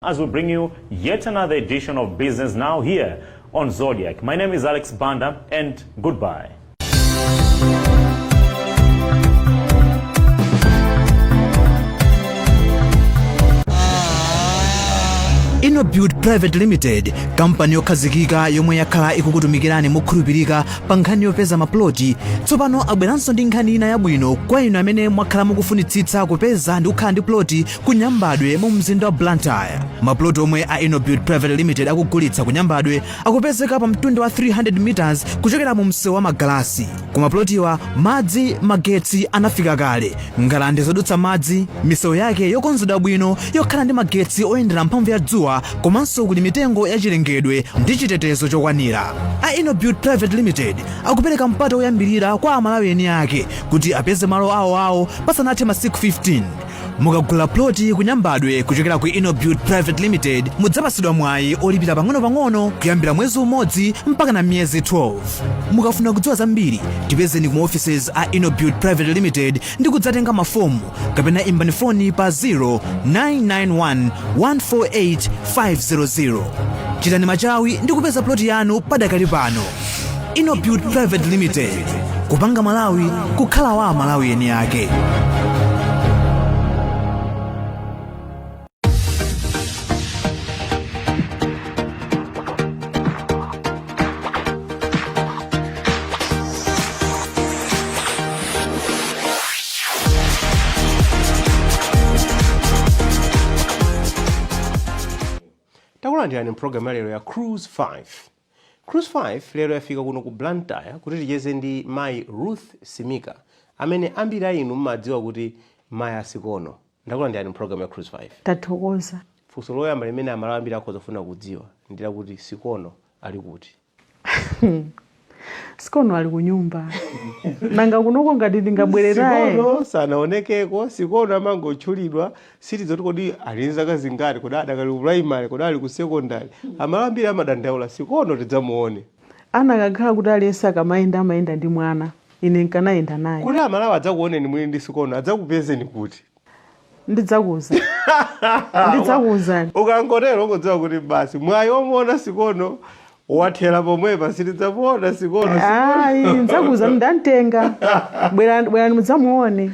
As we bring you yet another edition of Business Now here on Zodiak. My name is Alex Banda and goodbye. Innobuild Private Limited, kampani yokhazikika yomwe yakhala ikukutumikirani mokhulupirika pa nkhani yopeza maploti, tsopano abweranso ndi nkhani ina yabwino kwa inu amene mwakhala mukufunitsitsa kupeza ndi kukhala ndi ploti ku Nyambadwe mu mzinda wa Blantyre. Maploti omwe a Innobuild Private Limited akugulitsa ku Nyambadwe akupezeka pa mtunda wa 300 meters kuchokera mu msewu wa Magalasi. Ku maplotiwa madzi, magetsi anafika kale, ngalande zodutsa madzi, misewu yake yokonzedwa bwino yokhala ndi magetsi oyendera mphamvu ya dzuwa, komanso kuli mitengo ya chilengedwe ndi chitetezo chokwanira. A Innobuild Private Limited akupereka mpata woyambirira kwa Amalawi eni ake kuti apeze malo awoawo pasanathe masiku 15. Mukagula ploti ku Nyambadwe kuchokera ku Innobuild Private Limited, mudzapatsidwa mwayi olipira pang'onopang'ono kuyambira mwezi umodzi mpaka na miyezi 12. Mukafuna kudziwa zambiri, tipezeni ku offices a Innobuild Private Limited ndi kudzatenga mafomu, kapena imbani foni pa 0991 148 500. Chitani machawi ndi kupeza ploti yanu padakali pano. Innobuild Private Limited, kupanga Malawi kukhala wa Amalawi eni ake. Takulandirani mpulogalamu ya lero ya Cruise 5. Cruise 5 lero yafika kuno ku Blantyre kuti ticheze ndi mayi Ruth Simika, amene ambiri a inu mmadziwa kuti mayi asikono. Ndakulandirani mpulogalamu ya Cruise 5. Tathokoza. Funso loyamba limene Amalawi ambiri akhoza kufuna kudziwa ndi lakuti sikono ali kuti? Sikono ali kunyumba. Nanga kunoko ngati ndingabwere naye? Sikono sanaonekeko. Sikono amangotchulidwa. Sitidziwa kuti kodi ali ndi zaka zingati, kodi adakali ku primary, kodi ali ku secondary. Amalawi ambiri amadandaula, sikono tidzamuone. Anakakhala kuti aliyense akamayenda amayenda ndi mwana, ine nkanayenda naye. Kuti Amalawi adzakuoneni muli ndi sikono, adzakupezeni kuti? Ndidzakuwuzani. Ndidzakuwuzani. Ukangotero ungodziwa kuti basi mwayi womuona sikono wathera pomwepa, sitidzamuona sikono. Ayi, ndidzakuwuzani, ndamtenga. Bwerani, bwerani mudzamuone.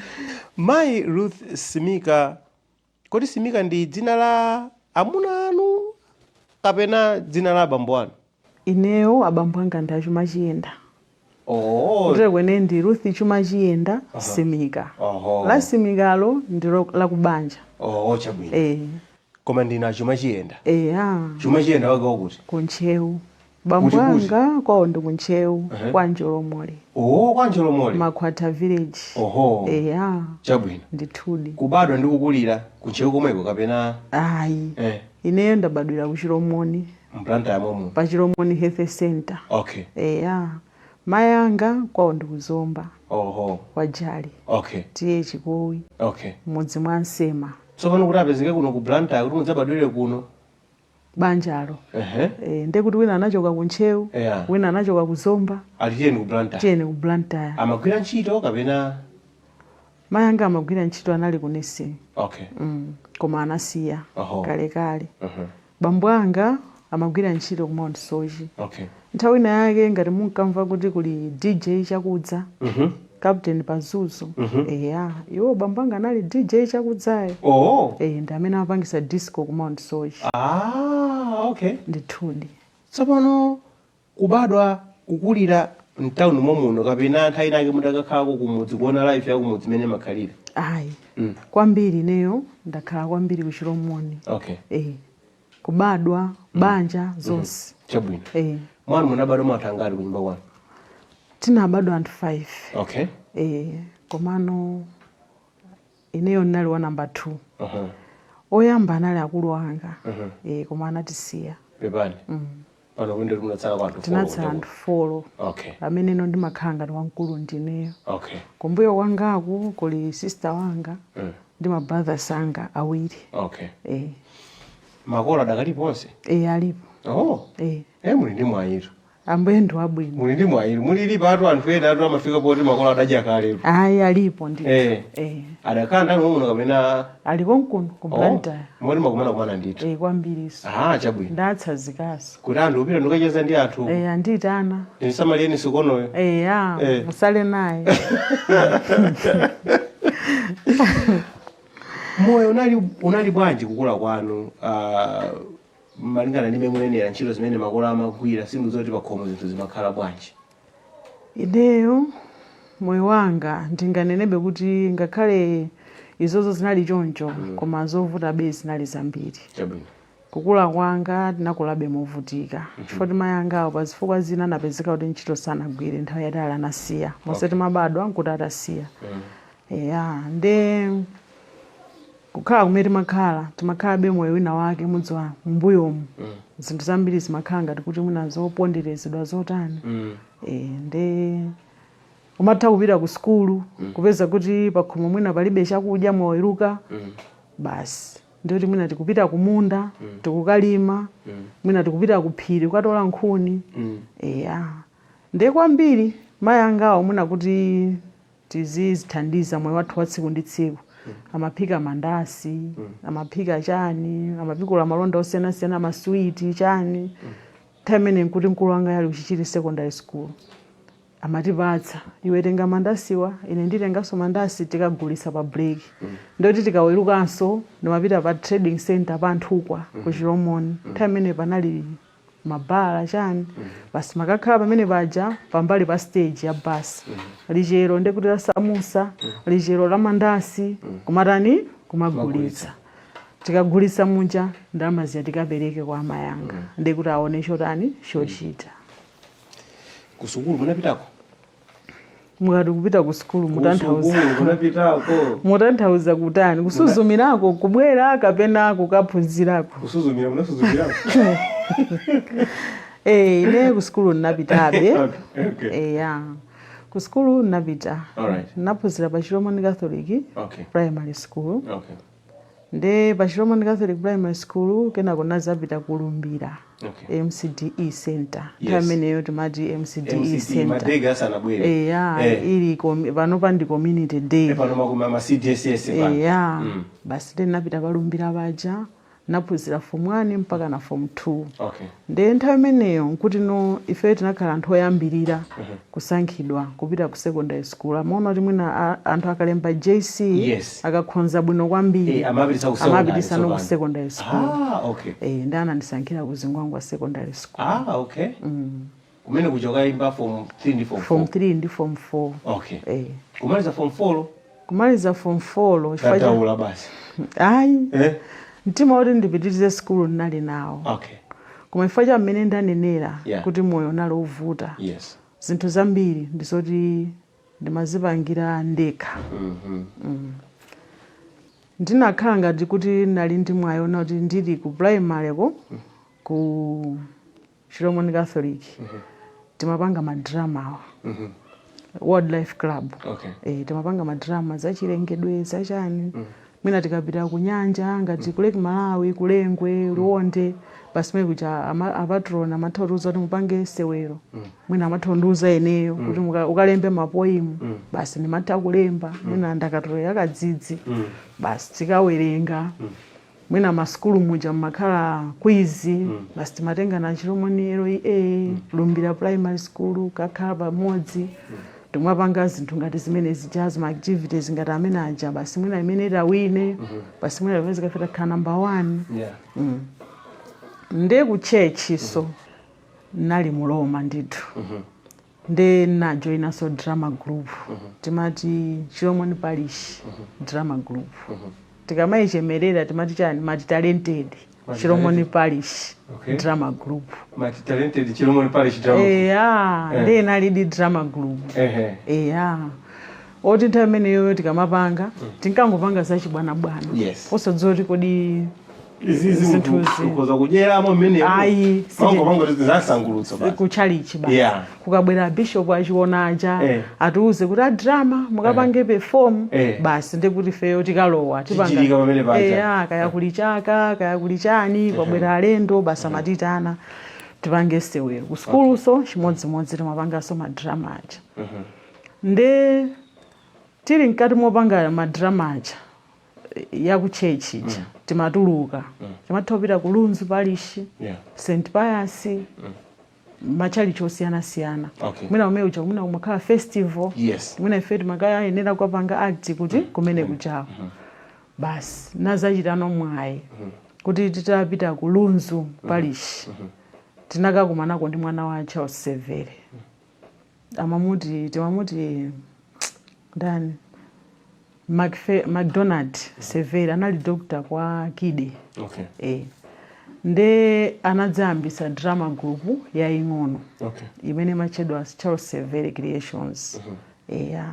Mayi Ruth Simika, kodi Simika ndi dzina la amuna anu kapena dzina la abambo anu? Ineyo abambo anga ndi aChuma Chiyenda. Kutero kwene ndi Ruth Chuma Chiyenda Simika. La Simikalo ndi la kubanja. Oh, chabwino. Koma ndinu aChuma Chiyenda? Eya. Chuma Chiyenda wake wakuti? Ku Ntcheu. Bambo Kuti kuti? anga kwawo ndi ku Ntcheu, kwa Njolomole. Oh, kwa Njolomole. Makhwatha village. Eya. Chabwino. Ndithudi. Kubadwa ndi kukulira ku Ntcheu komweko kapena? Ayi. Ineyo ndabadwira ku Chilomoni. M'Blantyre momuno? Pa Chilomoni Health Center. Eya. Mayi anga kwawo ndi ku Zomba. Kwa Jali. T/A Chikowi. M'mudzi mwa Nsema. Tsopano kuti apezeke kuno ku Blantyre kuti mudzabadwire kuno? Banjalo. Ndiye kuti wina anachoka ku Ntcheu, wina anachoka ku Zomba. Ati tiyeni ku Blantyre. Tiyeni ku Blantyre. Amagwira ntchito kapena? Mayi anga amagwira ntchito, anali ku nursing. Koma anasiya kalekale. Bambo anga amagwira ntchito ku Mount Soche. Nthawi ina yake ngati munkamva kuti kuli DJ Chakudza, Captain Pazuzu, eya, iwo bambo anga anali DJ Chakudzayo. Ndi amene amapangisa disco ku Mount Soche. Ndithudi. Tsopano kubadwa, kukulira mtown momuno kapena nthawi inake mutakakhalako kumudzi kuona life ya kumudzi imene imakhalira? Ayi. Kwambiri ineyo ndakhala kwambiri ku Chilomoni. Kubadwa, banja, zonse. Chabwino. Mwanu munabadwa anthu angati kunyumba kwanu? Tinabadwa anthu 5. Komano ineyo ndinali wa number 2. Oyamba anali akulu anga. Koma anatisiya. Pepani. Pano kunde munatsala kwa anthu 4. Tinatsala anthu 4. Amene ino ndimakhala ngati wamkulu ndineyo. Kumbuyo kwangaku kuli sister wanga ndi ma brothers anga awiri. Makolo adakalipo onse? Alipo. Muli ndi mwayitu. Ambuye ndi wabwino. Muli ndi mwayi, mulili patu anthu ena atu amafika poti makolo adadya kale. Ayi, alipo ndithu. Adakhala ndani muno kapena? Ali konkuno ku Blantyre. Moti makumana kumana ndithu? Eh, kwambiriso. Ah, chabwino. Ndatsanzikaso. Kuti anthu upita ndikacheza ndi anthu. Eh, andiyitana. Ndisamaliyeni sikonoyo. Eya. Musale naye. Moyo unali bwanji kukula kwanu, malingana ndi munenera ntchito zimene makolo amagwira, sindizoti pakhomo zinthu zimakhala bwanji? Ineyo moyo wanga ndinganenebe kuti ngakhale izozo zinali choncho, koma zovutabe zinali zambiri. Kukula kwanga tinakulabe movutika, chifukwa mayi angawo pa zifukwa zina anapezeka kuti ntchito sanagwire nthawi yatali, anasiya monse timabadwa nkuti atasiya. Eya, nde kukhala kumene timakhala, timakhalabe moyo wina wake mudziwa mumbuyomu zinthu zambiri zimakhala ngati kuti mwina zoponderezedwa zotani. Nde umatha kupita ku sukulu, kupeza kuti pakhomo mwina palibe chakudya, mwaweruka basi ndiyoti mwina tikupita kumunda, tikukalima, mwina tikupita ku phiri kukatola nkhuni. Eya, nde kwambiri mayi angawo mwina kuti tizizithandiza moyo wathu wa tsiku ndi tsiku, amaphika mandasi, amaphika chani, amapikula malonda osiyanasiyana, maswiti chani. Nthawi imene nkuti mkulu wanga ali kuchichiri Secondary School, amatipatsa, "Iwe tenga mandasiwa, ine nditenganso mandasi, tikagulisa pa break." Ndoti tikawerukanso ndimapita pa trading center pa Nthukwa ku Chilomoni. Nthawi imene panali mabala chani, basi makakhala pamene paja pambali pa stage ya basi, lichero ndekuti la samusa, lichero la mandasi, kumatani, kumagulitsa. Tikagulitsa muja, ndalama zija tikapereke kwa amayanga, ndekuti aone chotani, chochita. Ku sukulu munapitako? Mukati kupita ku sukulu mutanthauza? Kusukulu munapitako? Mutanthauza kutani? Kusuzumirako kubwera kapena kukaphunzirako? Kusuzumira, munasuzumirako? Eh, ine ku sukulu ndinapitabe. Eya, ku sukulu ndinapita. Ndinaphunzira pa Chilomoni Catholic Primary School. Nde pa Chilomoni Catholic Primary School, kenako nazapita kulumbira MCDE Center. Nthawi imeneyo timati MCDE MCD Center. Madege asanabwere. Eya. Ili panopa ndi community day. Pano makumi ama CDSS pano. Eya. Basi, nde ndinapita palumbira paja, naphunzira form 1 mpaka na form 2. Nde nthawi imeneyo nkuti no ife tinakhala anthu oyambirira kusankhidwa kupita ku secondary school. Amaona kuti mwina anthu akalemba JC, akakhonza bwino kwambiri, amapitisa ku secondary. Amapitisa no ku tsopano. secondary school. Ah, okay. Ndi anandisankhira ku Zingwangwa Secondary School. Ah, okay. Kumene kuja ukayimba form 3 ndi form 4? Form 3 ndi form 4. Kumaliza form 4? Kumaliza form 4 chifukwa Tataula basi? Ayi. Mtima woti ndipitirize sukulu ndinali nawo, koma chifukwa cha mmene ndanenera kuti moyo unali wovuta, zinthu zambiri ndizoti ndimazipangira ndekha. Ndinakhala ngati kuti ndinali ndi mwayi ona kuti ndili ku primary ko ku Chilomoni Catholic timapanga madrama awa, Wildlife Club. Timapanga madrama zachilengedwe, zachani. Mwina tikapita ku nyanja ngati ku Lake Malawi, kulengwe, Liwonde, basi mwe kuja apatron amatha kutiuza kuti mupange sewero. Mwina amatha kundiuza ineyo kuti ukalembe mapoimu. Basi, ndimatha kulemba mwina ndakatulo kadzidzi. Basi, tikawerenga. Mwina masukulu muja mmakhala quiz. Basi, timatenga na Chilomoni LEA, Lumbira Primary School, kakhala pamodzi, timapanga zinthu ngati zimene zijazo, ma activities ngati amene aja. Basi, mwina imene itawine, basi, mwina pamene zikafika takhala number one. Nde ku church so nali mu Roma ndithu. Nde najoinanso drama group, timati Chilomoni Parish Drama Group. Tikamayichemerera timati chani, mati talented Mati Chilomoni talented. Parish Drama Group. Mati talented Chilomoni Parish Drama. Eya. Nde inalidi drama group. Eya, oti nthawi imeneyo tikamapanga tinkangopanga zachibwanabwana, osadziwa kuti kodi Izizi munthu zinthuzi ukhoza kudyeramo mmenemo. Ayi, Mangopanga kuti zasangulutso basi. Kuchalichi basi. Kukabwera bishop achiona aja, atiuze kuti a drama mukapange perform. Basi, ndekuti feyo tikalowa. Chichitika pamene paja. Eya, kaya kuli chaka, kaya kuli chani, kwabwera alendo, basi amatitana. Tipange sewero ku sukuluso chimodzimodzi, timapanganso madrama aja. Nde tili mkati mopanga madrama aja ya ku church ija, timatuluka, timatha kupita ku Lunzu Parish, St Pius, machalichi osiyanasiyana. Mwina kumene kuja kumene kumakhala festival, mwina ife timakayenera kukapanga act kuti kumene kujawo. Basi, nazachitano mwayi kuti titapita ku Lunzu Parish, tinakakumanako ndi mwana wa Charles Severe, amamuti, timamuti ndani, McDonald Severe, anali doctor kwa Kide. Nde anadzayambisa drama group yaying'ono imene imatchedwa Charles Severe Creations. Eya,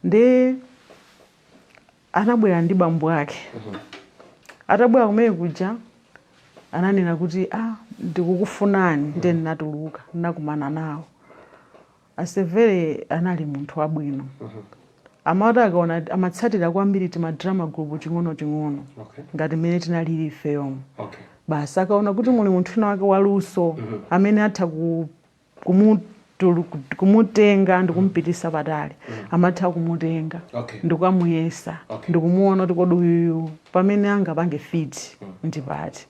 nde anabwera ndi bambo ake. Atabwera kumene kuja ananena kuti, "Ah, ndikukufunani." Nde ndinatuluka, ndinakumana nawo. Asevere anali munthu wabwino. Amati akaona, amatsatira kwambiri tima drama group ting'ono-ting'ono ngati mmene tinalili ifeyomo. Basi, akaona kuti muli munthu wina wake waluso amene atha kumutenga ndi kumupitisa patali, amatha kumutenga ndikukamuyesa ndikumuona kuti kodi uyuyu pamene angapange fit ndi pati.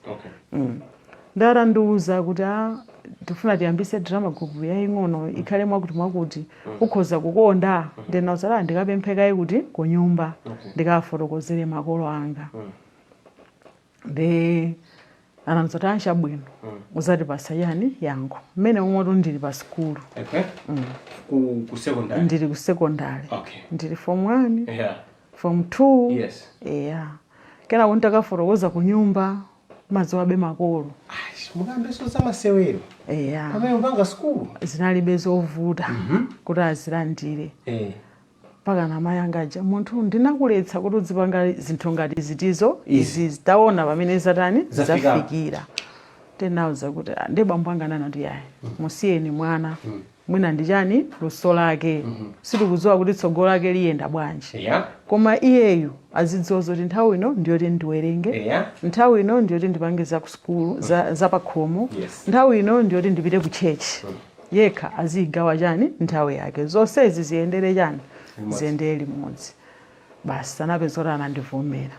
Ndatandiuza kuti, "A, tifuna tiyambise drama group yaying'ono, ikhale mwakuti mwakuti, ukhoza kukonda?" Ndinauza, "Ndikapemphekayi kuti kunyumba, ndikafotokozere makolo anga." Ndi anandiuza kuti, "Achabwino, uzatipasa yani yankho." Mmene momwe ndili pa sukulu. Okay. Ku secondary. Ndili ku secondary. Ndili form 1, form 2. Eya, kenako nditakafotokoza ku nyumba, madziwabe makolo. Mukambeso za masewero Eya. pamene mupanga sukulu. Zinalibe zovuta kuti azilandire. Mpaka na mayi anga aja, "Munthu ndinakuletsa kuti uzipanga zinthu ngati zitizo." Izi. Izi taona pamene zatani. Zafika. Zafikira. Tinauza kuti, "Ah," ndi bambo anga anati, "Yayi, musiyeni mwana, mwina ndi chani, luso lake, sitikudziwa kuti tsogolo lake liyenda bwanji. Koma iyeyu azidziwa zoti nthawi ino ndiyoti ndiwerenge, nthawi ino ndiyoti ndipange za ku sukulu, za pakhomo, nthawi ino ndiyoti ndipite ku church. Yekha aziyigawa chani nthawi yake, zonsezi ziyendere chani." Limodzi. Ziyendere limodzi. Basi, anapeza kuti anandivomera.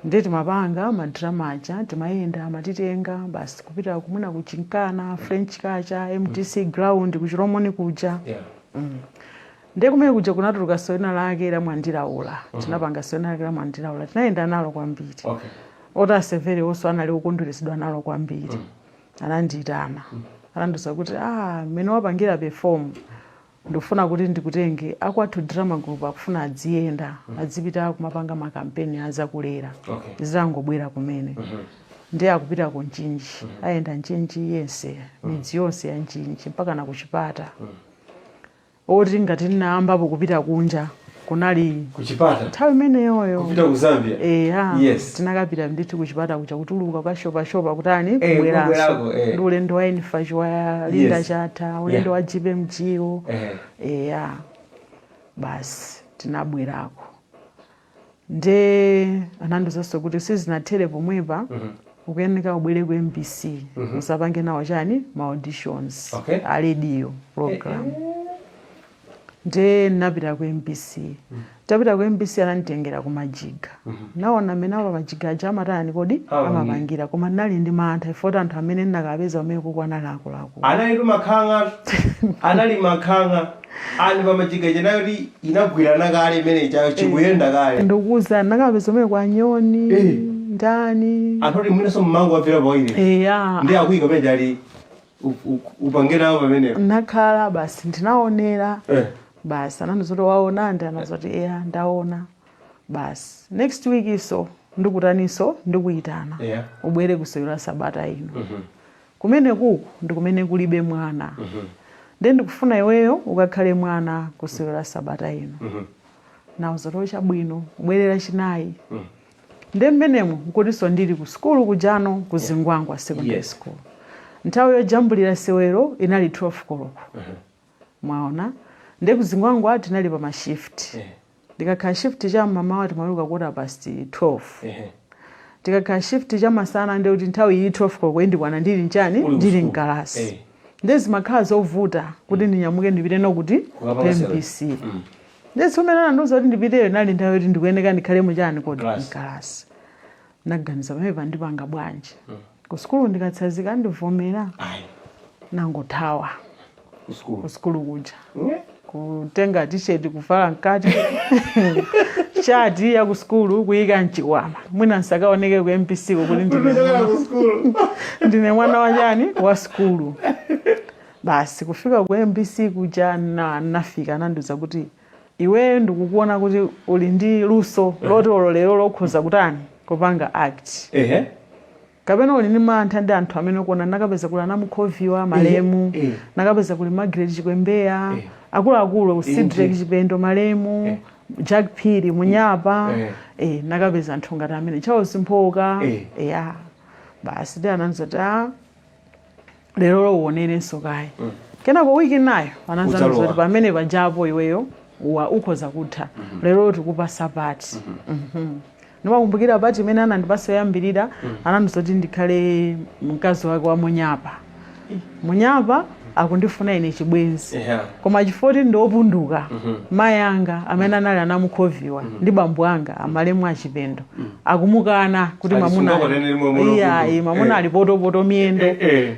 Ndi timapanga madrama aja, timayenda, amatitenga basi kupita kumwina kuchinkana, French Culture, MTC ground, kuchilomoni kuja. Ndiye kumene kuja kunatuluka sewero lake la Mwandilaula. Tinapanga sewero lake la Mwandilaula, tinayenda nalo kwambiri. Oti Asevere onso anali okondweresedwa nalo kwambiri. Anandiyitana, anandiuza kuti, "Ah, mmene wapangira perform, ndikufuna kuti ndikutenge. Akwathu drama group akufuna adziyenda, adzipita kumapanga makampeni azakulera." Zitangobwera kumene, ndiye akupita ku Mchinji, ayenda Mchinji yense, midzi yonse ya Mchinji mpaka na kuchipata. Oti ngati ndinayambapo kupita kunja kunali Kuchipata. nthawi imeneyoyo. Kupita ku Zambia. Eya. Yes. Tinakapita ndithu kuchipata kuja, kutuluka, kukashopashopa, kutani, kubwerako, kubweranso. Eh. Ndi ulendo wa Enifa wa Linda Chatha, ulendo wa Jipe Mjiwo. Eya, basi, tinabwerako. Nde ananduzanso kuti sizinathere pomwepa, ukuyeneka ubwere ku MBC, usapange nawo chani, ma auditions a radio program. Nde ndinapita ku MBC. Tapita ku MBC, ananditengera ku Majiga. Naona amene apo Majiga aja amatani kodi. Amapangira. Amapangira. Koma ndinali ndi mantha ifoti anthu amene ndinakapeza umene kuku anali akuluakulu. Anali tu makhanga, anali makhanga ani pamajiga chenayo ti inagwirana kale imene chayo chikuyenda kale. Ndikukuza, ndinakapeza umene kwa Nyoni, ndani. Anthu oti mwinanso mmango wabvera pawiri. Eya. Ndi akuyika pamene chali upange nawo pamenepo. Nakhala basi, ndinaonera. Basi, anandizoti, "Waona?" Ndi anazoti, "Eya, ndaona." Basi, "Next week iso ndikutaniso, ndikuyitana, ubwere kusewera sabata ino. Kumene kuku ndi kumene kulibe mwana, ndiye ndikufuna iweyo ukakhale mwana kusewera sabata ino." Nawuzoti, "Chabwino, ubwerera Chinayi." Ndiye mmenemo nkutinso ndili ku sukulu kujano, ku Zingwangwa Secondary School. Nthawi yojambulira sewero inali 12 koloko, mwaona. Ndiye ku Zingwangwa tinali pa ma shift. Ndikakhala shift cham'mamawa, timaweruka quarter past 12. Tikakhala shift chamasana, ndi kuti nthawi iyi 12 koloko indikwana ndili nchani? Uli ku Ndili school. mkalasi. Ndi zimakhala zovuta kuti ndinyamuke ndipite nokuti Kukapanga sewero. MBC. Ndi tsiku anandiuza kuti ndipiteyo, nali nthawi yoti ndikuyeneka ndikhale muchani kodi? Class. Mkalasi. Naganiza, pamene pandipanga bwanji ku sukulu ndikatsanzika ndivomera? Ayi. Nangothawa. Ku school. Ku sukulu kuja kutenga T-shirt, kuvala mkati, shati ya ku sukulu kuyika mchikwama, mwina nsakaoneke ku MBC ko kuti Kuchokera ku school. ndine mwana wachani, wa sukulu. Basi, kufika ku MBC kuja nafika, anandiuza kuti, "Iweyo ndikukuona kuti uli ndi luso loti olo lero lokhoza kutani, kupanga act. Kapena uli ndi mantha ndi anthu amene ukuona?" Nakapeza kuli anamukhoviwa malemu, nakapeza kuli Margaret Chikwembeya, akuluakulu, Cedric Chipendo malemu, Jack Phiri Munyapa. Nakapeza anthu ngati amene Charles Mphoka. Ya, basi, ndi anandiuza kuti, "Ah, lero lowuonerenso kayi." Kenako wiki nayo anandiuza Udzalowa. kuti, "Pamene pajapo iweyo wa ukhoza kutha, lero tikupasa part." Ndimakumbukira part imene anandipasa yoyambirira, anandiuza kuti ndikhale mkazi wake wa Munyapa. Munyapa akundifuna ine chibwenzi, koma chifukwa kuti ndiopunduka, mayi anga amene anali anamukhoviwa ndi bambo anga amalemu achipendo akumukana kuti Ali mamuna sungakwatane ndi iya mwamuna. Mamuna ali potopoto miyendo,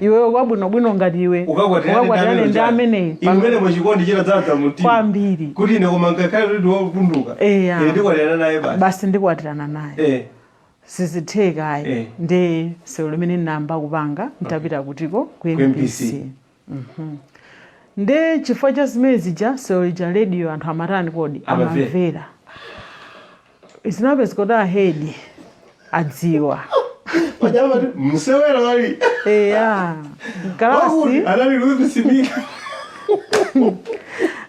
iweyo kwabwinobwino ngati iwe Ukakwatirane ndi ameneyi. Imene muchikondi chitadzadza mumtima. Kwambiri. Kuti ine koma ngakhale kuti ndiwopunduka, ine ndikwatirana naye basi. Basi, ndikwatirana naye. Sizitheka ayi. Ndi sewero limene ndinayamba kupanga ntapita kutiko, ku Ku MBC. MBC. Nde chifukwa cha zimene zija, sewero lija radio anthu amatani kodi? Amamvera. Amamvera. Zinapezeka kuti a head adziwa. Pajama msewero wali. Eya, mkalasi. Anali Ruth Simika.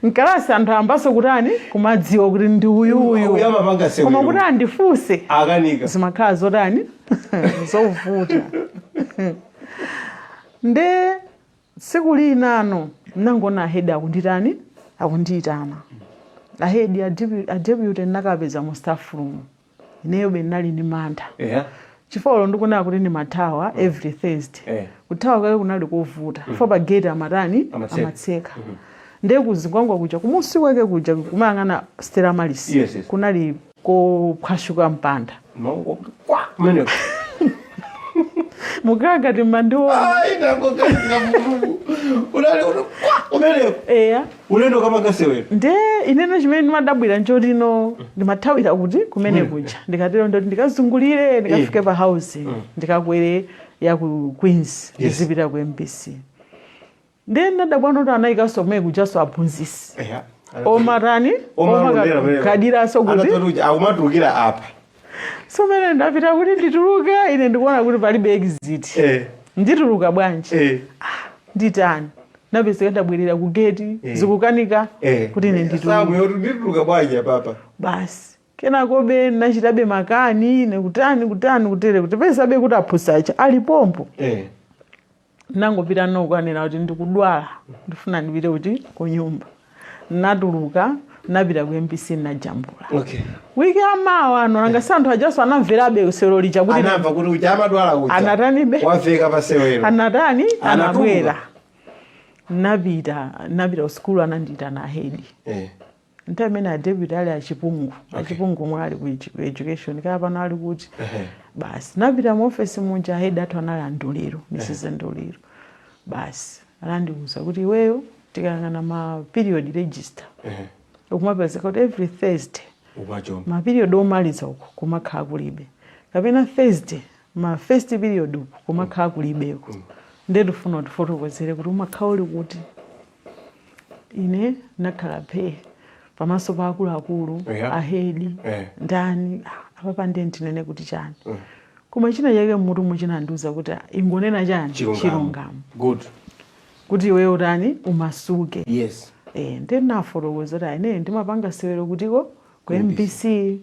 Mkalasi anthu ambaso kutani, kumadziwa kuti ndi uyu uyu. Uyu amapanga sewero. Koma kuti andifunse akanika. Zimakhala zotani, zovuta. Nde tsiku linano nangona a head akunditani, akundiyitana. A head, a deputy, nakapeza mu staff room. Ineyo be ndinali ndi mantha, chifukwa ndikunena kuti ndimathawa every Thursday. Kuthawa kwake kunali kovuta chifukwa pa gate amatani? Amatseka. Amatseka. Ndiye kuzingwangwa kuja, kumusi kwake kuja kumayang'ana Stella Maris, kunali kophwashuka mpanda. Kwa kumeneko. Mukhala ngati mmandiona. Ayi, ndangogazira mulungu. Unali kuti kwa kumeneko. Eya. Ulendo kamanga sewero. Nde inene chimene ndimadabwira nchotino ndimathawira kuti kumene kuja, ndikatero ndoti ndikazungulire, ndikafike pa housing, ndikakwere ya ku Queens, ndizipita ku MBC. Nde ndadabwa kuti anayikanso kumene kujaso aphunzisi omatani, omakagadiranso kuti akumatulukira apa. So mene ndapita kuti ndituluke, ine ndikuona kuti palibe exit. Ndituluka bwanji? Nditani? Ndapezeka ndabwerera ku gate. Zikukanika kuti ine ndituluke. Samu yoti ndituluka bwanji apapa? Basi, kenakobe nachitabe makani nekutani kutani kutere kuti pesabe kuti aphunzitsi alipompo. Nangopita nokanena kuti ndikudwala, ndifuna ndipite kuti ku nyumba. Natuluka, napita ku MBC, najambula. Wiki amawa ano nanga si anthu ajaso anamverabe sewero lija kuti Anamva kuti uja amadwala uja. Anatanibe? Waveka pa sewero. Anatani? Anatuluka. Anabwera. Napita kusukulu, anandiyitana a head. Nthawi imene a deputy ali achipungu. Achipungu omwe ali ku education, kaya pano ali kuti. Basi, napita mu ofesi muja, head athu anali anduliro, Mrs Nduliro. Basi, anandiuza kuti, "Iweyo tikayang'ana ma period register, ukumapezeka kuti every Thursday Umachomba. ma period omaliza uku kumakhala kulibe, kapena Thursday ma first period uku kumakhala kulibeko. Ndiye tifuna utifotokozere kuti umakhala uli kuti." Ine nakhala phe pamaso pa akuluakulu, a head, ndani. Ah, apapa ndiye ndinene kuti chani? Koma china chake mmutu muchinandiuza kuti, "Ah, ingonena chani?" Chilungamo. Chilungamo. Good. Kuti iweyo utani, umasuke. Ndiye ndinafotokoza kuti ine ndimapanga sewero kutiko, ku MBC.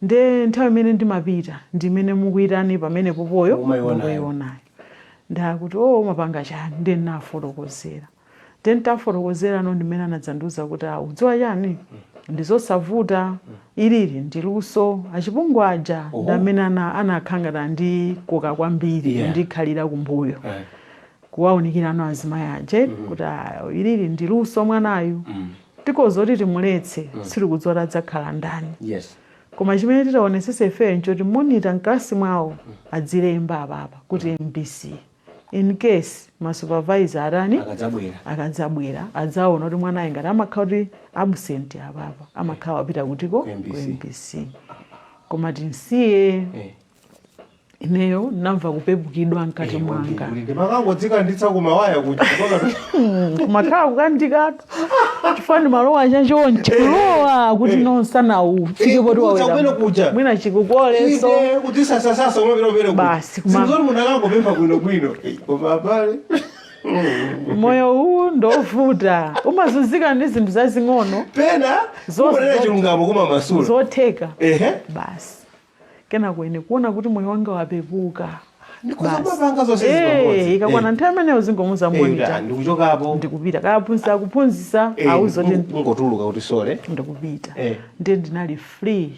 Nde nthawi imene ndimapita ndimene mukuyitani pamene popoyo. Mukumayionayo. Mukuionayo. Ndakuti, "Oh, umapanga chani?" Ndiye ndinafotokozera. Ndiye nditafotokozera no ndimene anadzandiuza kuti, "Ah, udziwa chani? Ndizosavuta, ilili ndi luso. Achipungu aja ndi amene anakhangata ndi koka kwambiri, kundikhalira kumbuyo, kuwaunikirano azimayi aje kuti, "Ah, ilili ndi luso, mwanayu tikozoti timuletse, sitikudziwa kuti adzakhala ndani." Koma chimene titaonesese ifeyo nchoti monitor mkalasi mwawo adzilemba apapa kuti MBC, in case ma supervisor atani, akadzabwera, akadzabwera adzaona kuti mwanayi ngati amakhala kuti absent apapa, amakhala wapita kutiko? Ku MBC. Ku MBC. Koma tinsiye. Ineyo ndinamva kupepukidwa mkati mwanga. Ndimakangodzikanditsa kumawaya kuti Kumakhala kukandikatu, chifukwa ndimalowa chachonchi, kulowa kuti nonsana ufike poti Kudza kumene kuja. wawera mwina chikukoleso. Kuti sasasasa umapita kumene. Basi, zoti munthu akangopempha bwinobwino. Koma abale, Moyo uwu ndovuta, umazunzika ndi zinthu zazing'ono. Pena kumonera chilungamo kumamasula. Zotheka. Basi, kenako ine kuona kuti moyo wanga wapepuka. Ndikuza Basi. mapanga zonse zipamodzi. Ikakwana nthawi imeneyo zingomuza monitor, ndikuchokapo. Ndikupita, kaphunzisa akuphunzisa, auza kuti Ngotuluka kuti sole. Ndikupita. Ndiye ndinali free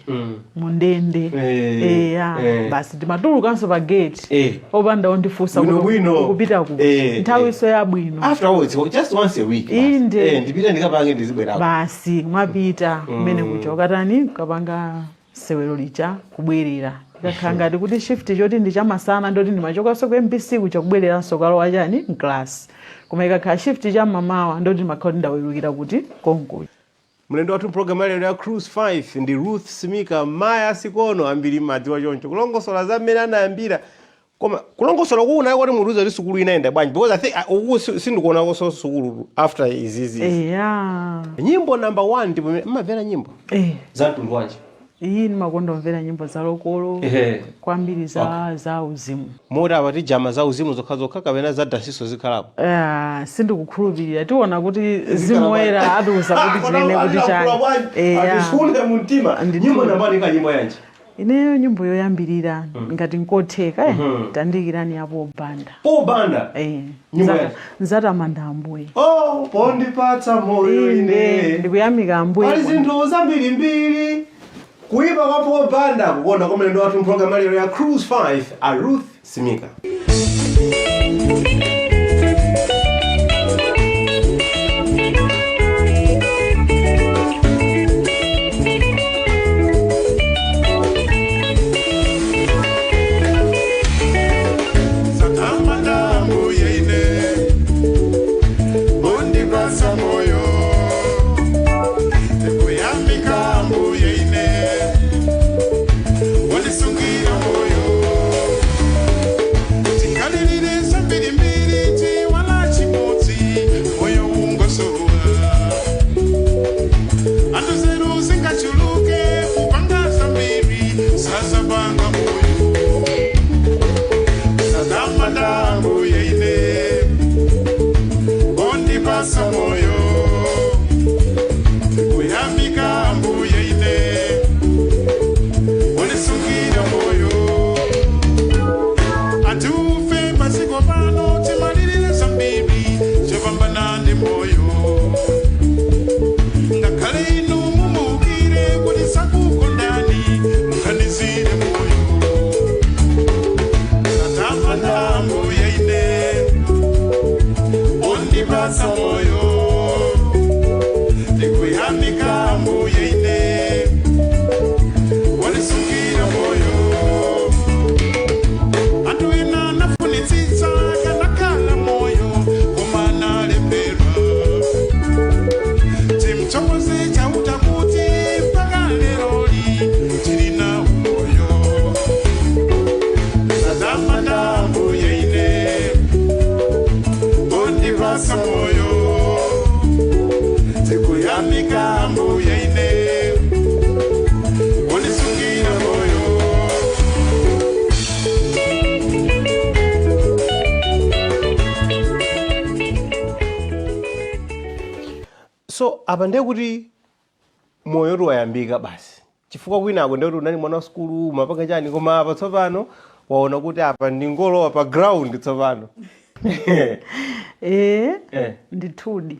mundende. Eya. Basi, ndimatulukanso pa gate opanda ondifunsa Bwino, kuti bwino. ukupita ku nthawiso yabwino. After all, it's just once a week, basi. Inde. Ndipite ndikapange, ndizibwerako. Basi, mwapita kumene kuja, ukatani, ukapanga sewero lija, kubwerera. Ikakhala ngati kuti shift choti ndi chamasana, ndoti ndimachokanso ku MBC kuja, kubwereranso kalowa chani, mclass. Koma ikakhala shift cham'mamawa, ndoti ndimakhala kuti ndawerukira kuti konko. Mlendo wathu program yalero ya Cruise 5 ndi Ruth Simika, maya sikono ambiri madziwa choncho, kulongosola za mmene anayambira. Koma kulongosola kuuna kuti mutuze kuti sukulu inayenda bwanji, because I think uku sindikuonakonso sukulu after izizi. Eya. Nyimbo number one, ndipo mmamvera nyimbo za mtundu wanji? Iyi ndimakondomvera nyimbo za local kwambiri, za uzimu. Moti apa tijama za uzimu zokhazokha kapena za dancinso zikhalapo? Ah, sindikukhulupirira, tiona kuti zimuwera atiuza kuti tinene kuti chani. Eya. Atisunde mumtima. Nyimbo number one ika nyimbo yanji? Ineyo nyimbo yoyambirira, ngati nkotheka, tandikirani yapo Banda. Po Banda? Eh. Nyimbo yanji? Nzatamanda Ambuye. Oh, pondipatsa moyo. Inde. Ine Ndikuyamika Ambuye. Pali zinthu zambirimbiri kuipa kwa Paul Banda, kukonda kwa mlendo wathu mpulogalamu yalero ya Cruise 5, a Ruth Simika. Satamanda Ambuye ine ondipasa moyo, ndikuyamika Ambuye ine ondisungira moyo. Tingalilire zambirimbiri, tiwala chimodzi, moyo ungosowa. Anthu zeru zingachuluke kupanga zambiri, sazapanga moyo. Satamanda Ambuye ine ondipasa moyo, ndikuyamika Ambuye ine ondisungira moyo. Atufe pasiko pano timalirire zambiri, chopambana ndi moyo. Ngakhale inu mumukire kuti sakukondani, mukhanizire moyo. Satamanda Ambuye ine ondipasa moyo, ndikuyamika Ambuye ine wandisungira moyo. Anthu ena anafunitsitsa kanakhala moyo, koma analemberwa. Timthokoze Chauta kuti mpaka leroli tili nawo moyo. Satamanda Ambuye ine ondipasa moyo, tikuyamika Ambuye ine ondisungira moyo. So apa ndiye kuti moyo wayambika basi, chifukwa kwinako ndiye kuti unali mwana wa sukulu, umapanga chani, koma apa tsopano waona kuti apa ndingolowa pa ground tsopano. Ndithudi,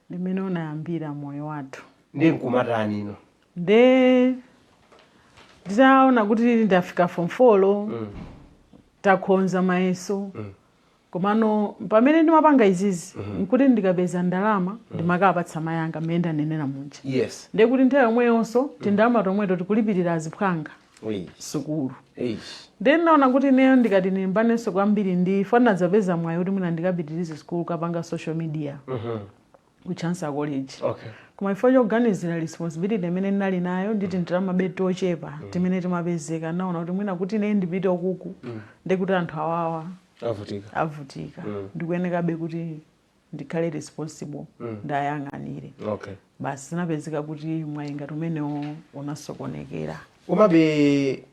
ndimene unayambira moyo wathu. Ndiye nkumatani ino? Nde nditaona kuti ndafika form 4, takhonza mayeso, komano pamene ndimapanga izizi nkuti ndikapeza ndalama ndimakapatsa mayanga mmene ndanenera muja. Ndiye kuti nthawi yomweyonso tindalama tomweto tikulipirira aziphwanga sukulu. Ndiye ndinaona kuti ineyo ndikati ndilimbanenso kwambiri ndi fana dzapeza mwayi kuti mwina ndikapitirize sukulu kapanga social media ku Chancellor College. Koma ifo choganizira responsibility imene ndinali nayo nditi ndalama tochepa timene timapezeka, naona kuti mwina kuti ine ndipite ukuku ndikuti anthu awawa avutika. Avutika. Ndikuyenekabe kuti ndikhale responsible, ndayang'anire. Basi, zinapezeka kuti mwayi ngati umenewo unasokonekera. Komabe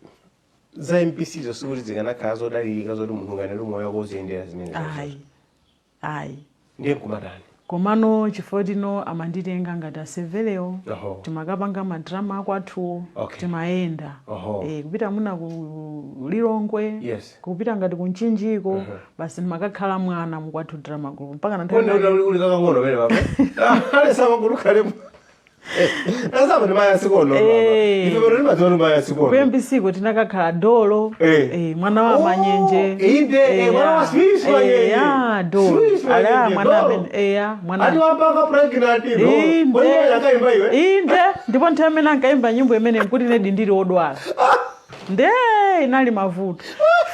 za MBC zo sikuti zikanakhala zodalirika zoti munthu nganene moyo wako uziyendera zimene. Ayi. Ndiye nkumatani? Komano chifukwa tino amanditenga ngati asevelewo, timakapanga madrama akwathuwo. Timayenda kupita muna ku Lilongwe, kupita ngati kuMchinjiko. Basi, ndimakakhala mwana mukwathu drama group mpaka na nthawi Uli kakang'ono pene papa alesamakutukhale nasama ndi mayi asikono. Ife pano timadziwa kuti mayi asikono. Ku MBC ko tinakakhala dolo. Mwana wa Manyenje. Inde, mwana wa Swiss Manyenje. Ya, dolo. Swiss ala Manyenje, mwana dolo. amene eya mwana Ati wapanga pregnant dolo. Inde. Kodi iwe yakaimba iwe? Inde, ndipo nthawi imene ankaimba nyimbo imene nkuti nedi ndili wodwala, nde inali mavuto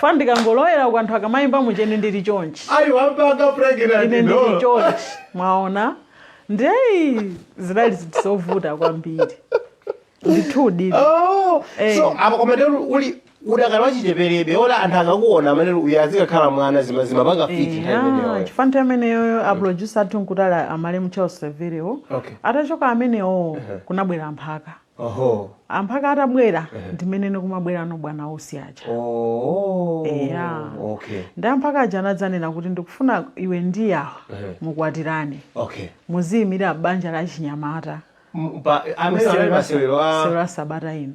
fa ndikangolowera ku anthu akamayimba muchene ndili chonchi. Ayi, wapanga pregnant Ine ndili dolo. chonchi, mwaona? Ndeyi zinali zinthu zovuta kwambiri ndithudi. Oh, so apa koma ndero uli udakali wachicheperebe ora anthu akakuona amene uyu azikakhala mwana zimapanga fit nthawi imeneyo. Chifukwa nthawi imeneyoyo aproducer athu nkuti ali amalemu Charles Severewo. Atachoka amenewo kunabwera amphaka. Amphaka atabwera ndimenene kumabwerano bwana Usi aja. Eya. Ndi amphaka aja anadzanena kuti ndikufuna iwe ndi awa mukwatirane, muziyimira banja la chinyamata. Amene ali masewero a Sewero a sabata ino.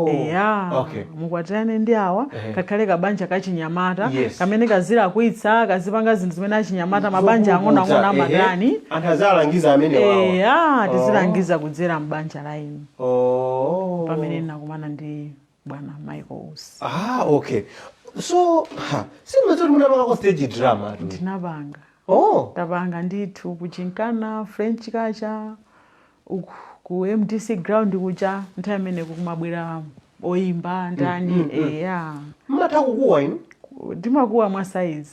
Eya. Mukwatirane ndi awa, kakhale kabanja kachinyamata kamene kazilakwitsa, kazipanga zinthu zimene achinyamata mabanja ang'onoang'ono amatani. Anthu azalangiza amene wawa. Eya, tizilangiza kudzera mbanja la inu. Pamene ndinakumana ndi bwana Michael Usi. Ah, okay. So, ha, sindimadziwa kuti munapangako stage drama tu. Ndinapanga. Tapanga ndithu kuchinkana French culture uku ku MDC ground kucha nthawi imene kumabwera oyimba ndani, eya. Mmatha kukuwa inu? Ndimakuwa mwa size.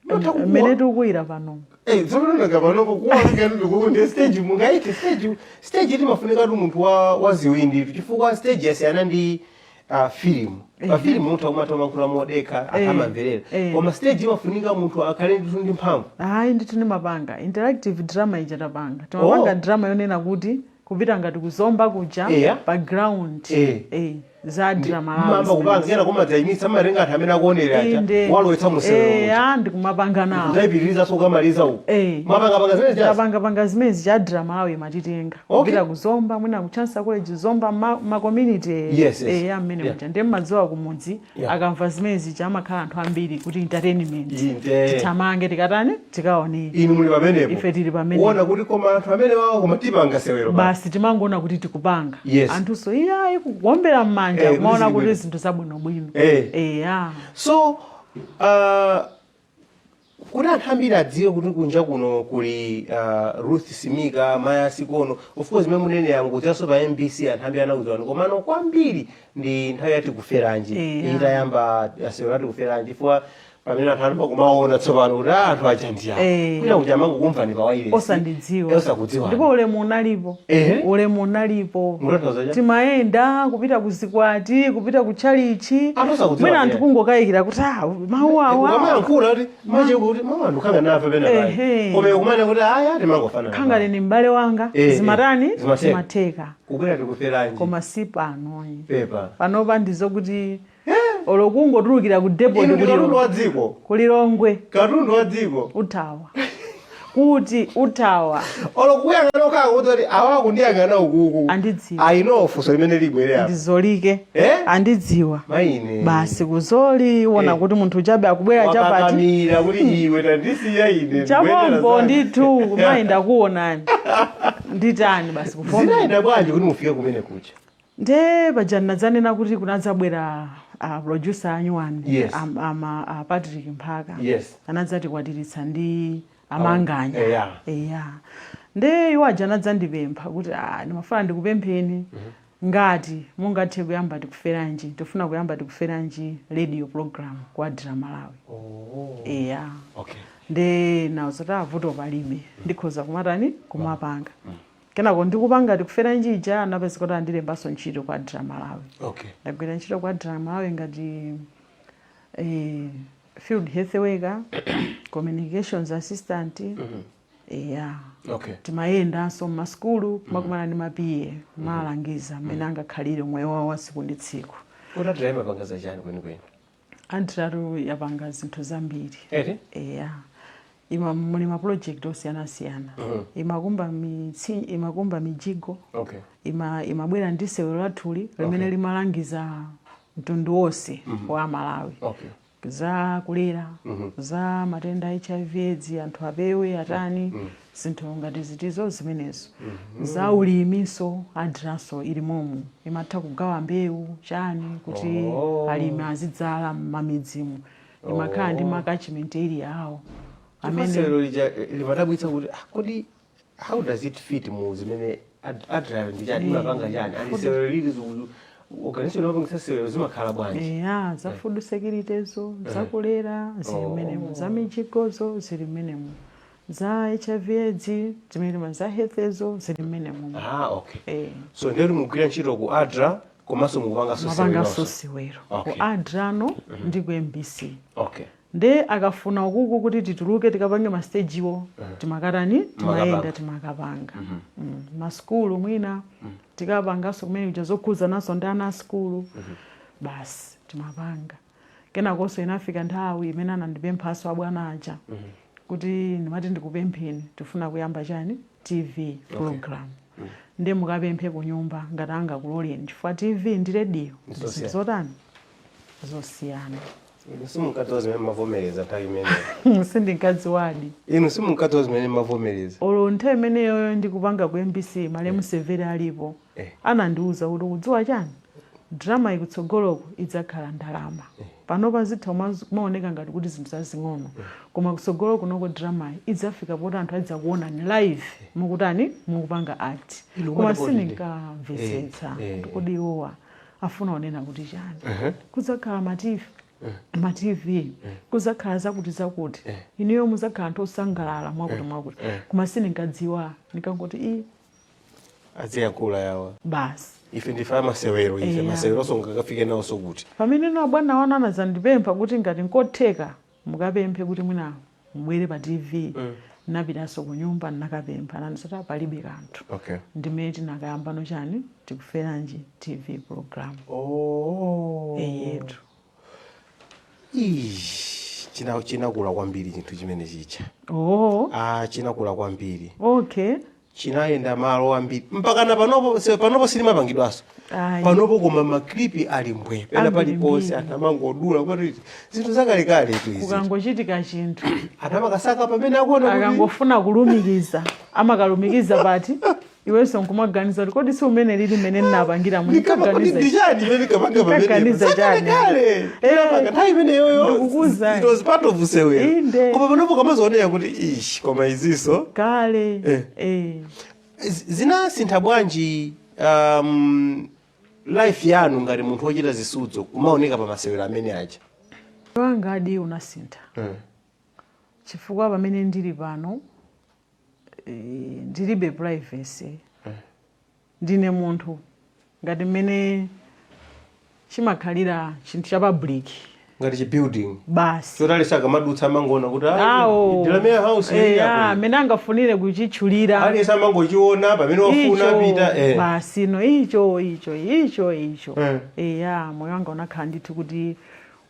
Mmatha kukuwa? Mmene tikukuwira pano. Eh, tsopano panopo kuwa ngati ndikuku ndi stage mungaite stage. Stage timafunika tu munthu wa ziwindi chifukwa stage yasiyana ndi film. Pa film munthu akumatha kumankhula modekha, anthu amamverera. Koma stage imafunika munthu akhale ndithu ndi mphamvu. Hayi ndithu, ndimapanga interactive drama ija tapanga. Timapanga drama yonena kuti kupita ngati kuzomba kuja pa ground. Za drama lawo. Mamba kupanga kena kumadzayimitsa, mmatenga anthu amene akuonera aja walowetsa musewero muja. Eya, ndikumapanga nawo. Ndayipitiriza kukamaliza uku. Mapangapanga zimene zija. Tapangapanga zimene zija, drama lawo imatitenga kupita kuzomba, mwina ku Chancellor College, Zomba, ma community. Ya, mmene muja ndiye mmadziwa kumudzi akamva zimene zija amakhala anthu ambiri kuti entertainment, tithamange tikatani, tikaonere. Inu muli pamenepo. Ife tili pamenepo. Kuona kuti koma anthu amene wawo koma tipanga sewero pa. Basi, timangoona kuti tikupanga. Anthuso iyayi kugombera m'manja, kumaona kuti kuti zili zinthu zabwinobwino. Eya. So kuti anthu ambiri adziwe kuti kunja kuno kuli Ruth Simika, Maya Sikono, of course imene munene yangudziwanso pa MBC anthu ambiri anakudziwani, komano kwambiri ndi nthawi yati Kuferanji itayamba sewero ati Kuferanji, chifukwa pamene anthu anamba kumaona tsopano kuti anthu aja ndi awa. Kwina kuti amangokumvani pa wireless. Osandidziwa. Osakudziwani. Ndipo ulemu unalipo. Ulemu unalipo. Mukutanthauza chani? Timayenda kupita ku zikwati, kupita ku chalichi. Anthu osakudziwa. Mwina anthu kungokayikira kuti mawu awa. Ukamayankhula kuti mache kuti mawu anthu khanga nafe pena pale. Koma kumene kuti aya timangofanana. Khanga lini m'bale wanga. Zimatani. Zimatheka. Zimatheka. Kubwera Tikuferanji. Koma si pano. Pepa. Panopa ndizokuti olo kungotulukira ku depot Inu ndi katundu wa dziko. Kulilongwe. Katundu wa dziko. Uthawa kuti uthawa. Olo kuyang'ana okhala kuti awa kundiyang'ana ukuku. Andidziwa. I know funso limene libwere apa. Ndizolike. Andidziwa. Maine. Basi, kuzoli wona kuti munthu chabe akubwera chapati. Wakakamira kuti iwe tandisiya ine. Chapompo ndithu mayi ndakuonani. Nditani basi, kuvomera. Zinayenda bwanji kuti mufike kumene kucha? Nde paja ndinadzanena kuti kunadzabwera producer anyuwani, Patrick Mphaka. Anadzatikwatiritsa ndi Amanganya. Eya, nde iwo aja anadzandipempha kuti, "Ah, ndimafuna ndikupempheni ngati mungathe kuyamba Tikuferanji, tifuna kuyamba Tikuferanji radio program ku ADRA Malawi." Oh. Eya. Okay. Nde nawuzoti, "Avuto palibe, ndikhoza kumatani, kumapanga." Kenako ndikupanga Tikuferanji ija, anapeza kuti andilembanso ntchito kwa ADRA Malawi. Ndagwira ntchito kwa ADRA Malawi ngati field health worker, communications assistant, eya. Timayendanso mmasukulu kumakumana ndi ma PA, kumalangiza mmene angakhalire moyo wawo wa tsiku ndi tsiku. Kuti ADRA imapanga zachani kwenikweni? ADRA yapanga zinthu zambiri. Eti? Eya, ima muli ma project osiyanasiyana. Imakumba mitsi, imakumba mijigo. Imabwera ndi sewero lathuli limene limalangiza mtundu wonse wa Malawi za kulera, za matenda a HIV AIDS, anthu apewe, atani, zinthu ngati zitizo zimenezo. Za ulimiso ADRAnso ilimomo, imatha kugawa mbewu chani kuti alimi azidzala m'mamidzimu. Imakhala ndi ma catchment area awo amene sewero lija limadabwitsa kuti, ah, kodi how does it fit mu zimene ADRA ndi chani, imapanga chani, and sewero lili organization imapangisa sewero zimakhala bwanji? Eya, za food security zo, zakulera zili mmenemo, za mijigozo zili mmenemo, za HIV AIDS zimene, za health zili mmenemo. Ah, okay. Eh. So ndiyoti mugwira ntchito ku ADRA komanso mukupanganso Mapanganso seweronso. sewero ku ADRAno ndi ku MBC. Nde akafuna ukuku kuti tituluke tikapange ma stagewo, timakatani, timayenda, timakapanga masukulu mwina tikapanganso kumene kuja zokhuzananso ndi ana a sukulu, basi timapanga. Kenakonso inafika nthawi imene anandipemphanso abwana aja kuti, "Ndimati ndikupempheni, tifuna kuyamba chani, TV program, nde mukapemphe ku nyumba ngati angakuloleni, chifukwa TV ndi radio ndi zinthu Zosiyana. zotani, zosiyana." Inu simunkadziwa zimene mavomereza nthawi imeneyo? Sindinkadziwadi. Inu simunkadziwa zimene mavomereza? Olo nthawi imeneyo ndikupanga ku MBC, malemu Severe alipo, anandiuza kuti, "Ukudziwa chani, drama ikutsogoloko idzakhala ndalama. Panopa zitha kumaoneka ngati kuti zinthu zazing'ono, koma kutsogolo kunoko drama idzafika poti anthu adzakuonani live mukutani, mukupanga act." Inu Koma kumati sindinkamvetsetsa kuti kodi iwowa afuna onena kuti chani, kudzakhala ma TV, ma TV, kudzakhala zakuti zakuti, inuyo mudzakhala anthu osangalala mwakuti mwakuti. Koma sindinkadziwa, ndikangoti i Aziyankhula yawa. Basi. Ife ndife amasewero ife. Eya. Maseweronso ngakafike nawonso kuti? Pamene no abwana wanu anadzandipempha kuti ngati nkotheka mukapemphe kuti mwina mubwere pa TV, napitanso ku nyumba, nakapempha, anandisati palibe kanthu. Ndimene tinakayambano chani, Tikuferanji TV program. Eyetu. Ish, chinakula kwambiri chinthu chimene chicha. Ah, chinakula kwambiri. Chinayenda malo ambiri mpaka na panopo. Panopo silimapangidwanso. Ayi. Panopo, koma ma clip ali mbwe pena Ambiri paliponse. mbiri. Anthu amangodula kuti zinthu zakalekale tu izi. Kukangochitika chinthu, anthu amakasaka pamene akuona kuti akangofuna kulumikiza, amakalumikiza pati, iwenso nkumaganiza kuti kodi si umene lili mmene ndinapangira? Kodi ndi chani imene ndikapanga pamenepo? Ndikaganiza chani? Zakalekale. Tinapanga nthawi imeneyoyo. Ndikukuza. It was part of sewero. Inde. Koma panopo kamazoonera kuti ish, koma iziso Kale. Eh. Zinasintha bwanji life yanu ngati munthu wochita zisudzo kumaoneka pa masewero amene aja? Wanga adi unasintha, chifukwa pamene ndili pano, ndilibe privacy. Ndine munthu ngati mmene chimakhalira chinthu cha public. Ngati chi building. Basi. Chotali sakamadutsa amangoona kuti Awo. Delamere House. Amene angafunire kuchitchulira. Aliyense amangochiona pamene wafuna Icho, apita. Basi, no, icho icho icho icho. Eya, moyo wanga unakhala ndithu kuti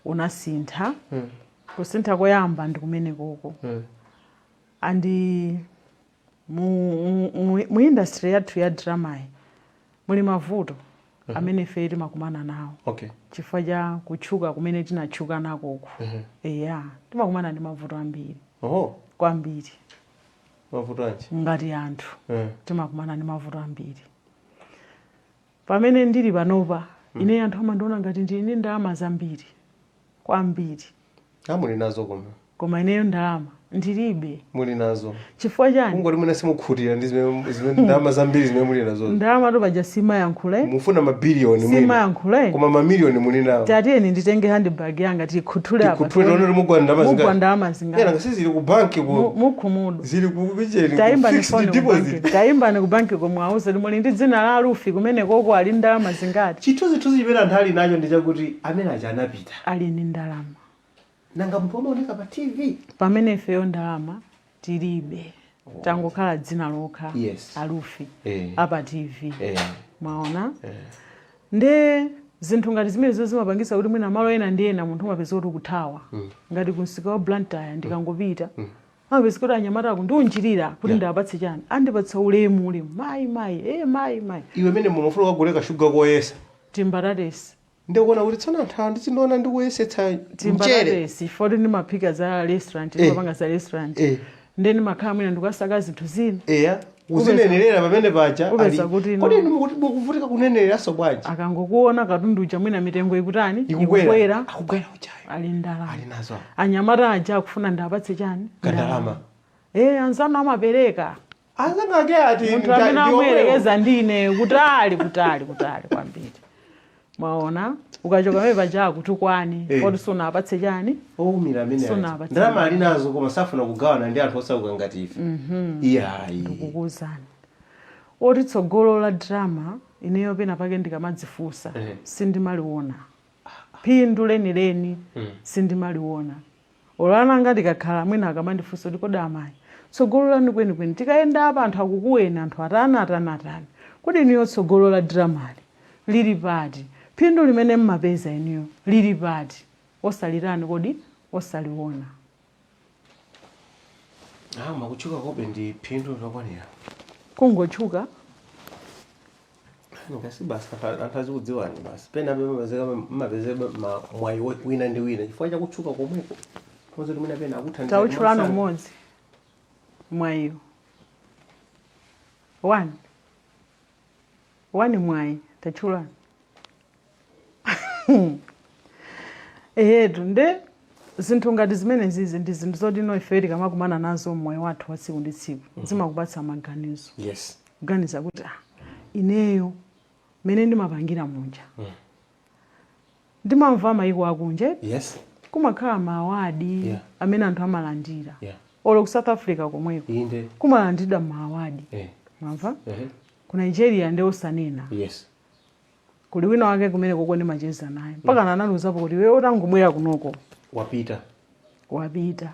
unasintha. Kusintha koyamba ndi kumene koko. And mu industry yathu ya dramayi muli mavuto amene ife timakumana nawo chifukwa cha kutchuka kumene tinatchuka nakoku. Eya, timakumana ndi mavuto ambiri. Oh. Kwambiri. Mavuto anji? Ngati anthu timakumana ndi mavuto ambiri. Pamene ndili panopa, ine anthu amandiona ngati ndili ndi ndalama zambiri kwambiri. Ah, muli nazo koma. Koma ineyo ndalama ndilibe. Muli nazo. Chifukwa chani? Kungoti mwina simukhutira ndi zimene ndalama zambiri zimene muli nazo. Ndalama to paja simayankhula. Mufuna mabiliyoni mwina. Simayankhula. Koma mamiliyoni muli nawo. Tatiyeni nditenge handbag yanga, tikhuthule apa. Tikhuthule, tione kuti mugwa ndalama zingati. Mugwa ndalama zingati? Ena zili ku banki ku Mukhumudwa. Zili ku bicheni. Tayimbani Fixed foni ku deposit. banki, tayimbani ku banki komwe, auze muli ndi dzina la Ruth kumene koko, ali ndalama zingati? Chithunzithunzi chimene anthu ali nacho ndi chakuti amene aja anapita ali ndi ndalama. Nanga munthu amaoneka pa TV. Pamene ifeyo ndalama tilibe, tangokhala dzina lokha. A Ruth apa TV. Mwaona, nde zinthu ngati zimenezo zimapangisa kuti mwina malo ena ndi ena munthu umapeza kuti ukuthawa. Ngati kumsika wa Blantyre, ndikangopita amapeza kuti anyamata akundiunjirira kuti ndiapatse chani, andipatsa ulemu, ulemu, mayi, mayi, mayi, mayi. Iwe mene mumafuna kukaguleka kashuga koyesa. Timbatatesi. Ndikuona kuti tsono anthu awa ndizindiona ndikuyesetsa mchere. Timbatatesi foti ndimaphika za restaurant. Ndimapanga za restaurant. Nde ndimakhala mwina ndikukasaka zinthu zina. Eya, uzinenerera pamene paja. Upeza kuti Kodi inu mukuti mukuvutika kunenereranso bwanji? Akangokuona katundu uja, mwina mitengo ikutani? Ikukwera. Akubwera uchayo. Ali ndalama. Ali nazo. Anyamata aja akufuna ndapatse chani? Kandalama. Anzanu amapereka. Anzanga ake ati? Munthu amene amuyerekeza ndi ineyo, kutali, kutali, kutali kwambiri. Mwaona, ukachoka pamene paja akutukwani poti sunapatse chani? Owumira amene aja. Sunapatse. Ndalama ali nazo koma safuna kugawana ndi anthu osauka ngati ife. Iyayi. Ndikukuwuzani oti tsogolo la drama, ineyo pena pake ndikamadzifunsa, sindimaliona phindu lenileni, sindimaliona. Olana ndikakhala mwina akamandifunsa kuti, "Kodi amayi, tsogolo lanu kwenikweni, tikayenda apa anthu akukuweni, anthu atani, atani, atani, kodi inuyo tsogolo la dramali lili pati? Phindu limene mmapeza inuyo lili pati?" Osalitani kodi? Osaliona. Ah, makutchuka kobe ndi phindu lokwanira. Kungotchuka? Ngasi basi anthu azikudziwani basi, pena mmapezeka mwayi wina ndi wina chifukwa chakutchuka komweko, koza kuti mwina pena akuthandiza. Tautchulano mmodzi mwayiwo, one one mwayi tatchulani. Ehetu, nde zinthu ngati zimenezizi ndi zinthu zoti no ife tikamakumana nazo mmoyo wathu wa tsiku ndi tsiku, zimakupatsa maganizo, kuganiza kuti, ah, ineyo mene ndimapangira munja, ndimamva mayiko akunja kumakhala ma award amene anthu amalandira. Olo ku South Africa komweko kumalandiridwa ma award. Mwamva? Ku Nigeria ndi osanena. Kuli wina wake kumene koko ndimacheza naye, mpaka nanaluzapo kuti iwe utangobwera kunoko wapita. Wapita.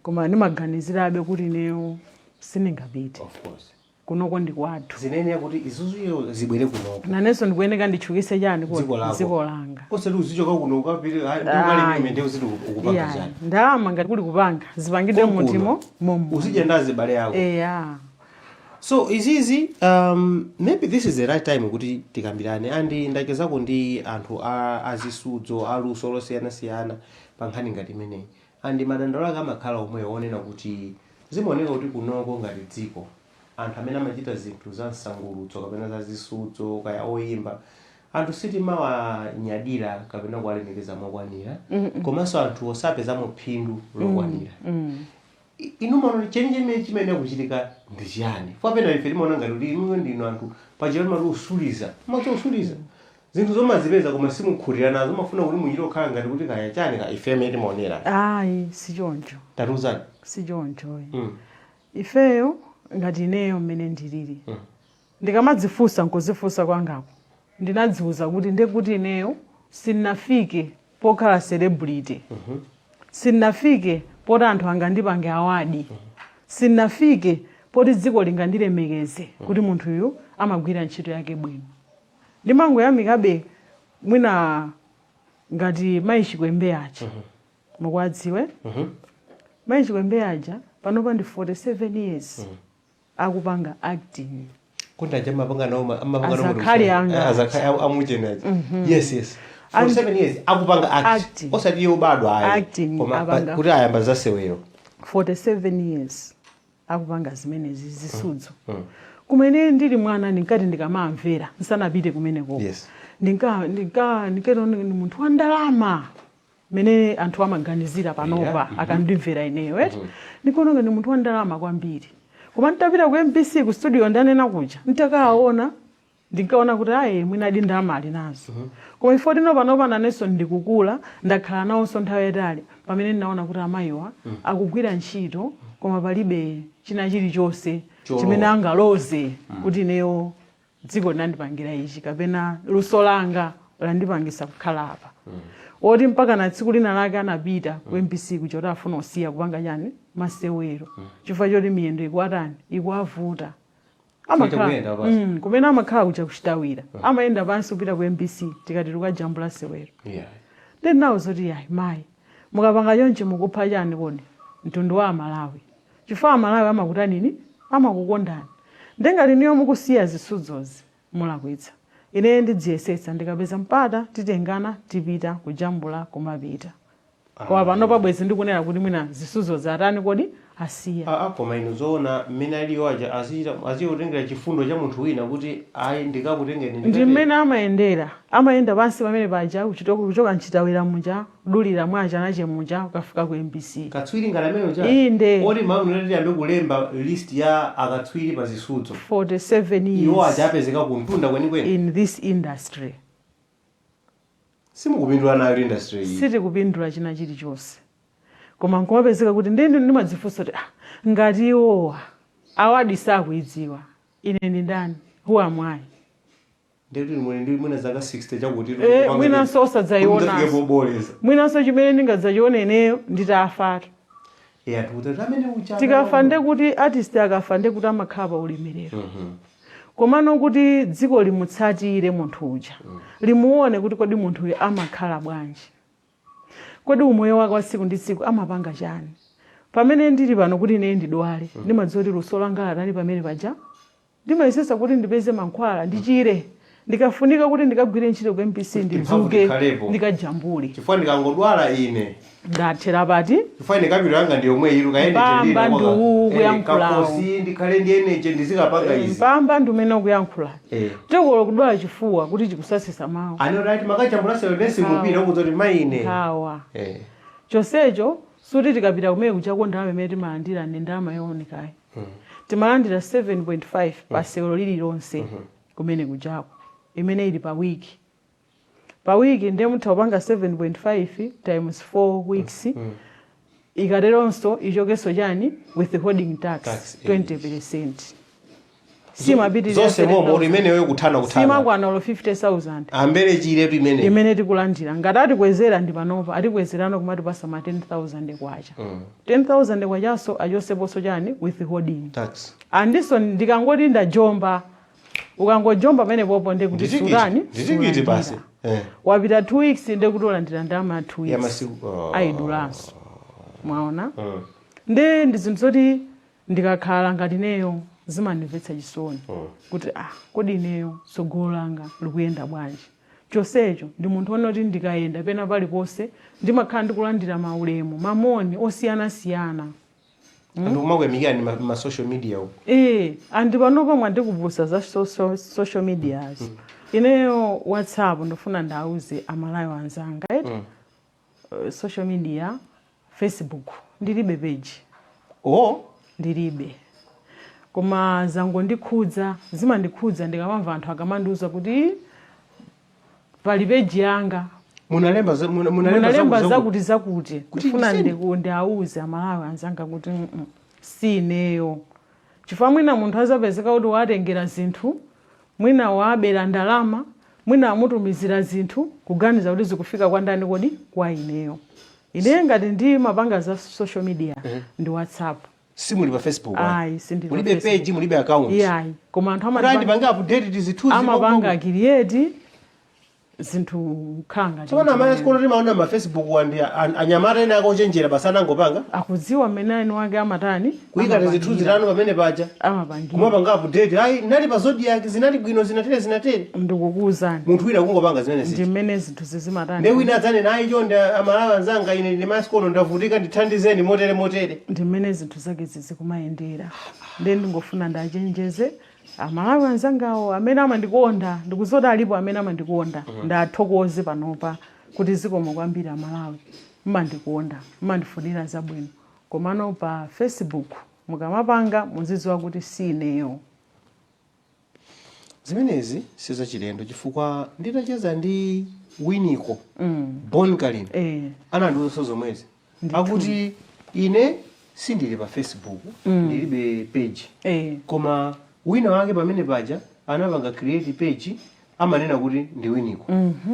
Koma ndimaganizirabe kuti ineyo sindingapite. Of course. Kunoko ndi kwathu. Zinene kuti izuzuyo zibwere kunoko. Nanenso ndikuyeneka nditchukise chani kodi? Dziko lako. Dziko langa. Osati uzichoka kuno ukapite ndiukalime, ndi uziti ukupanga chani? Ndalama ngati kuli kupanga, zipangidwe Konkuno. mutimo momo. Uzidya ndi azibale yako. Eya. So izizi, maybe this is the right time kuti tikambirane. Andi ndachezako ndi anthu azisudzo aluso losiyanasiyana pa nkhani ngati imeneyi, andi madandaulo ake amakhala omwewo onena kuti zimaoneka kuti kunoko ngati dziko, anthu amene amachita zinthu za msangulutso kapena za zisudzo, kaya oyimba, anthu sitimawanyadira kapena kuwalemekeza mokwanira, komanso anthu osapezamo phindu lokwanira. Inu maona chenicheni chimene kuchitika ndi chiyani? Pena ife timaona ngati kuti inuyo ndinu anthu pachero timati usuliza, mazo usuliza zinthu zomazipeza koma simukhutira nazo, mafuna kuti muchite kukhala ngati kuti kaya chani ka, ife amene timaonera. Ayi, sichoncho. Tatiuzani. Sichoncho. Ifeyo, ngati ineyo mmene ndilili, ndikamadzifunsa, nkuzifunsa kwangako, ndinadziuza kuti ndekuti ineyo sinnafike pokhala celebrity, sinnafike poti anthu angandipange award, sinnafike poti dziko lingandilemekeze kuti munthuyu amagwira ntchito yake bwino. Ndimangoyamikabe mwina ngati mayi Chikwembe aja, mukuwadziwe mayi Chikwembe aja? Panopa ndi 47 years akupanga acting. Kuti aja amapanga nawo amapanga nawo. Azakhali anga. Azakhali amucheni aja, yes. 47 years akupanga act. Acting. Osati iye ubadwa ayi. Acting, koma apanga. kuti ayamba zasewero. 47 years akupanga zimenezi, zisudzo. Kumene ndili mwana ndinkati ndikamamvera nsanapite kumeneko, ndinka ndi munthu wa ndalama mene anthu amaganizira panopa. Akandimvera ineyo eti, ndikuona ndi munthu wa ndalama kwambiri. Koma nditapita ku MBC, ku studio ndanena kuja, nditakaona, ndinkaona kuti ayi, mwina adi ndalama ali nazo. Koma ifo tino panopa nanenso ndikukula, ndakhala nawonso nthawi yayitali, pamene ndinaona kuti amayiwa akugwira ntchito koma palibe china chilichonse Cholowa. chimene angaloze kuti ineyo dziko linandipangira ichi kapena luso langa landipangisa kukhala apa. Oti mpaka na tsiku lina lake anapita ku MBC kuja kuti afuna kusiya kupanga chani, masewero, chifukwa choti miyendo ikuatani, ikuavuta. Amakhala kuyenda pansi. Kumene amakhala kuja kuchitawira, amayenda pansi kupita ku MBC tikati tikajambula sewero. Ndinawo zoti yayi mayi, mukapanga chonchi mukupha chani kodi mtundu wa Amalawi? Chifukwa Amalawi amakutanini, amakukondani. Ndengati niyo mukusiya zisudzozi, mulakwitsa. Ine ndidziyesetsa, ndikapeza mpata titengana, tipita kujambula, kumapita. Koma pano pabwezi ndikunena kuti mwina zisudzo zatani kodi, asiya. Ah, ah, koma inu zoona, mmene aliyo aja azichita azikutengera chifundo cha munthu wina kuti ayi, ndikakutengeni? Ndi mmene amayendera, amayenda pansi pamene paja kuchoka mchitawira muja, kudulira mwa chanache muja, kukafika ku MBC. Katswiri ngati amene uja? Inde. Oti mawu kuti tiyambe kulemba list ya akatswiri pa zisudzo, 47 iwo years aja apezeka kumtunda kwenikweni in this industry. Simukupindula nayo industry iyi. Sitikupindula china chilichonse, koma nkumapezeka kuti ndende ndimadzifunsa kuti, ah, ngati iwowa awadi sakuidziwa, ine ndi ndani? Who am I? Ndekuti muli ndi mwina zaka 60 chakuti Mwinanso osadzayionanso. Poboleza. Mwinanso chimene ndingadzachione ineyo nditafatu. Anthu kuti amene uja Tikafa ndekuti artist akafa ndekuti amakhala pa ulemerero. Komano kuti dziko limutsatire munthu uja, limuone kuti kodi munthu uyu amakhala bwanji, kodi umoyo wake wa tsiku ndi tsiku amapanga chani? Pamene ndili pano, kuti ine ndidwale, ndimadziwa kuti luso langa latani pamene paja, ndimayesesa kuti ndipeze mankhwala ndichire, ndikafunika kuti ndikagwire ntchito ku MBC, ndidzuke, Ndikhalepo. ndikajambule. Chifukwa ndikangodwala ine, Ndathera pati? Chifukwa ine capital yanga ndi yomwe ilu Mpamba ndi uwu kuyankhulawo. Kakosi ndikhale ndi energy, ndizikapanga izi. Mpamba ndi umene ukuyankhula. Tikolo kudwala chifuwa kuti chikusasisa mawu, Anoti ati makajambula sewero nesi mupira ukuti maine nkhawa. Chonsecho suti tikapita kumene kuchako, ndalama imene timalandira ndi ndalama yoonekayi. Timalandira 7.5 pa sewero lililonse kumene kuchako, imene ili pa wiki. Pa wiki ndiye mutha kupanga 7.5 times 4 weeks. Ikateronso ichokenso chani, withholding tax, Tax, 20. Simapitirira Zonse momo 30,000. imeneyo kuthana kuthana. Simakwana olo 50,000. Ambere chiretu imene Imene tikulandira. Ngati atikwezera ndi panopa, atikwezerano kumatipasa ma 10,000 kwacha. 10,000 kwachaso achoseponso chani, withholding tax. Andiso ndikangoti ndajomba, ukangojomba pamene popo ndekuti Nditikiti, sutani, nditikiti basi. sulandira. Wapita 2 weeks, ndekuti ulandira ndalama ya 2 weeks. Ya masiku, oh. Ayidulanso, mwaona? Ndi ndi zinthu zoti ndikakhala ngati ineyo zimandimvetsa chisoni kuti, ah, kodi ineyo tsogolo langa likuyenda bwanji? Chonsecho ndi munthu wonoti ndikayenda pena paliponse ndimakhala ndikulandira maulemu, mamoni osiyanasiyana. Anthu kumakuyamikira ma social media uko. Andi panopa mwandikumbutsa za social medias. Ineyo WhatsApp, ndifuna ndauze Amalawi anzanga eti, social media, Facebook ndilibe page. Ndilibe, koma zangondikhudza, zimandikhudza ndikamamva anthu akamandiuza kuti pali page yanga. Munalemba Munalemba zakuti zakuti zakuti. Kuti Ndifuna ndiauze Amalawi anzanga kuti si ineyo, chifukwa mwina munthu azapezeka kuti watengera zinthu, mwina wabera ndalama, mwina amutumizira zinthu kuganiza kuti zikufika kwa ndani kodi, kwa ineyo. Ineyo ngati ndi mapanga za social media ndi WhatsApp. Simuli pa Facebook ayi? Ayi, sindili pa Mulibe Facebook. page, mulibe account? Iyayi, koma anthu kuti amandipanga andipange update tizithunzi amapanga create. Zinthu kukhala ngati Tsopano amayi sikono timaona ma Facebook wandi anyamata ena akochenjera basi anangopanga Akudziwa mmene eni wake amatani. Kuyika tizithunzi tanu pamene paja. Amapangira. Kumapanga update, ayi, nali pa Zodiak, zinali bwino, zinatere zinatere. Ndikukuwuzani. Munthu wina kungopanga zimene Ndi zija. mmene zinthu zizimatani. Nde wina adzanena, ayi, chonde Amalawi anzanga, ine ndine masikono, ndavutika, ndithandizeni motere motere. Ndi mmene zinthu zake zizikumayendera. Nde ndingofuna ndachenjeze Amalawi anzangawo amene amandikonda. Ndikudziwa alipo amene amandikonda. Ndathokoze panopa kuti zikomo kwambiri Amalawi, mmandikonda, mmandifunira zabwino. Komano pa Facebook mukamapanga, muzidziwa kuti si ineyo. Zimenezi sizachilendo chifukwa nditacheza ndi Winiko Bon Kalindo anandiwuzanso zomwezi, akuti ine sindili pa Facebook, ndilibe page, koma wina wake pamene paja anapanga create page, amanena kuti ndi Winiko,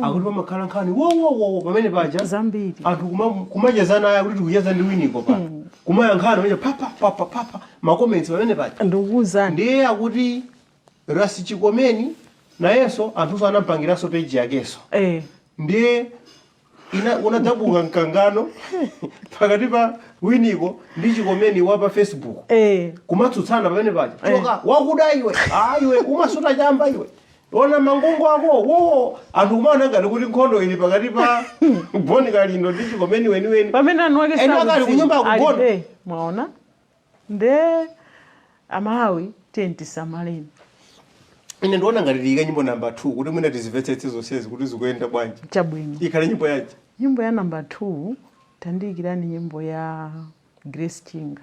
akuti pamakhala nkhani wowowowo pamene paja. Zambiri. Anthu kumacheza naye akuti tikucheza ndi Winiko pano, kumayankhana pamene papa papa papa, ma comments pamene paja. Ndikukuwuzani. Ndiye akuti Rasi Chikomeni nayenso anthunso anampangiranso page yakenso. Ndiye ina unadzabuka mkangano pakati pa Winiko ndi Chikomeni wa pa Facebook, kumatsutsana pamene paja, choka wakuda iwe, ah, iwe umasuta chamba iwe, ona mangungu ako wowo. Anthu kumaona ngati kuti nkhondo ili pakati pa Boni Kalindo ndi Chikomeni weniweni, pamene anthu ake eni akali kunyumba akugona. Alibe, mwaona? Nde Amalawi, tiye tisamaleni. Ine ndiona ngati tiyike nyimbo namba 2 kuti mwina tizimvetsetse zonsezi kuti zikuyenda bwanji. Chabwino. Ikhale nyimbo yanji? Nyimbo ya namba 2, tandiyikirani nyimbo ya Grace Chinga.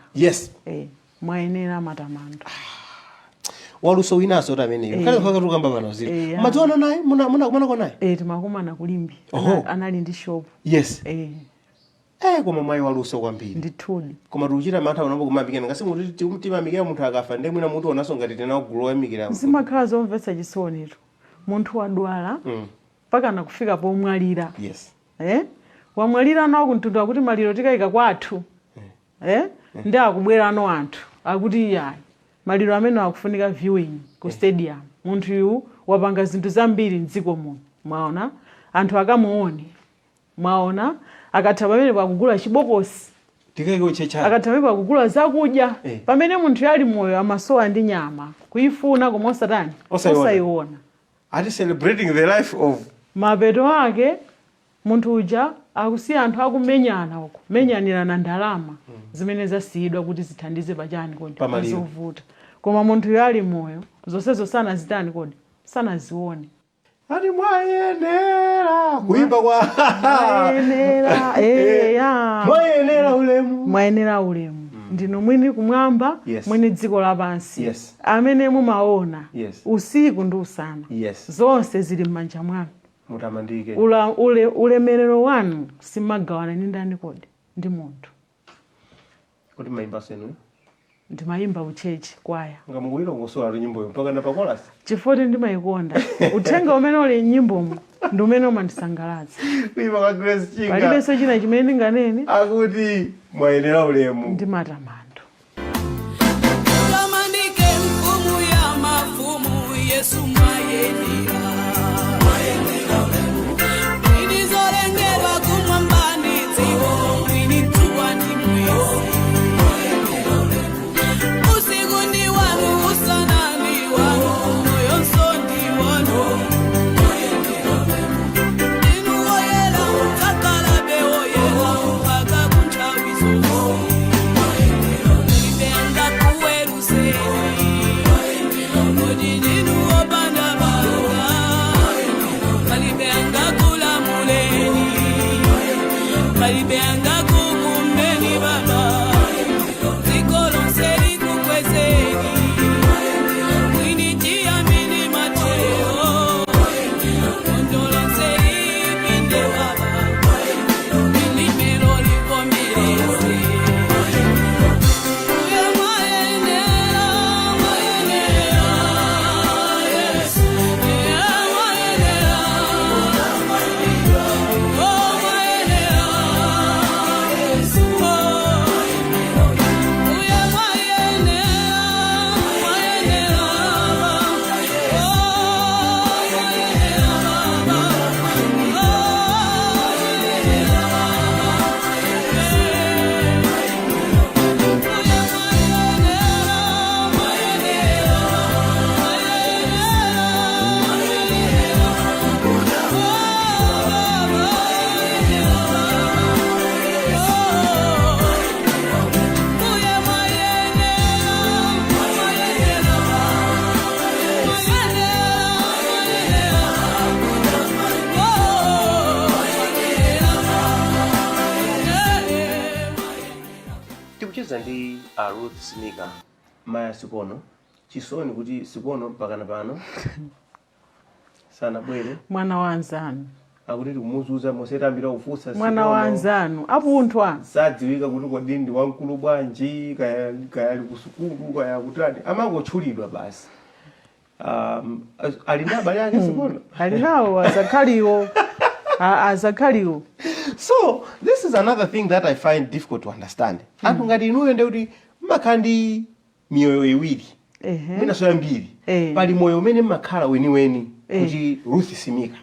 Mwayenera Matamando. Waluso winanso kuti ameneyo kale kaka tukamba pano zili madziwana naye, munakumana naye? Timakumana ku Limbe. Anali ndi shop. Koma mwayi waluso kwambiri. Ndithudi. Koma tikuchita mantha panopo kumayamikira ngasi muti timayamikira munthu akafa, ndiye mwina muti onanso ngati tena gulu loyamikira. Zimakhala zomvetsa chisonitu, munthu wadwala mpaka nakufika pomwalira. Eh? Wamwalira ano akumtundu, akuti maliro tikayika kwathu, eh? Ndi akubwera ano anthu akuti iyayi, maliro amene akufunika viewing ku stadium, munthu uyu wapanga zinthu zambiri mdziko muno, mwaona, anthu akamuone. Mwaona, akatha pamenepo akugula chibokosi. Tikayike checha. Akatha pamenepo akugula zakudya. Pamene munthu ali moyo amasowa ndi nyama kuyifuna, koma osatani? Osayiona. Osayiona. Ati celebrating the life of Mapeto ake munthu uja akusiya anthu akumenyana uko, menyanirana ndalama zimene zasiyidwa kuti zithandize pachani kodi? Pamaliro. Pazovuta. Koma munthuyo ali moyo zonsezo sanazitani kodi? Sanazione. Ati mwayenera kuimba kwa Mwayenera, eya. Mwayenera ulemu. Mwayenera ulemu, ndinu mwini kumwamba, mwini dziko lapansi, amene mumaona usiku ndi usana. Zonse zili m'manja mwanu. Mutamandike. Ulemerero wanu simagawana ndi ndani kodi? Ndi munthu. Kuti mayimbaso inuyo? Ndimayimba ku church kwaya. Nga mukuyilongosola nyimboyo mpaka na pa chorus. Chifukwa ndimayikonda. Uthenga umene uli m'nyimbomo ndi umene umandisangalatsa. Kuimba kwa Grace Chinga. Palibenso china chimene ndinganene. Akuti mwayenera ulemu ndi matamando. Tamandike mfumu ya mafumu, Yesu mwayenera. Mwini zolengedwa kumwamba ndi dziko, mwini dzuwa ndi mwezi. Usiku ndi wanu, usana ndi wanu, moyonso ndi wanu. Inu woyera, mudzakhala woyera mpaka kunthawi zonse. Tikucheza ndi a Ruth Simika, maya Sikono. Chisoni kuti Sikono mpakana pano sanabwere. Mwana wa anzanu. Akuti tikumuzuza mosetambira kufunsa. Mwana wa anzanu apunthwa. Sadziwika kuti kodi ndi wamkulu bwanji, kaya kaya ali kusukulu, kaya kutani, amangotchulidwa basi. Ali ndi abale ake Sikono? Ali nawo azakhaliwo. Azakhaliwo. So this is another thing that I find difficult to understand. Anthu ngati inuyo ndi kuti mmakhala ndi miyoyo iwiri, mwinanso yambiri. Pali moyo umene mmakhala weniweni kuti Ruth Simika,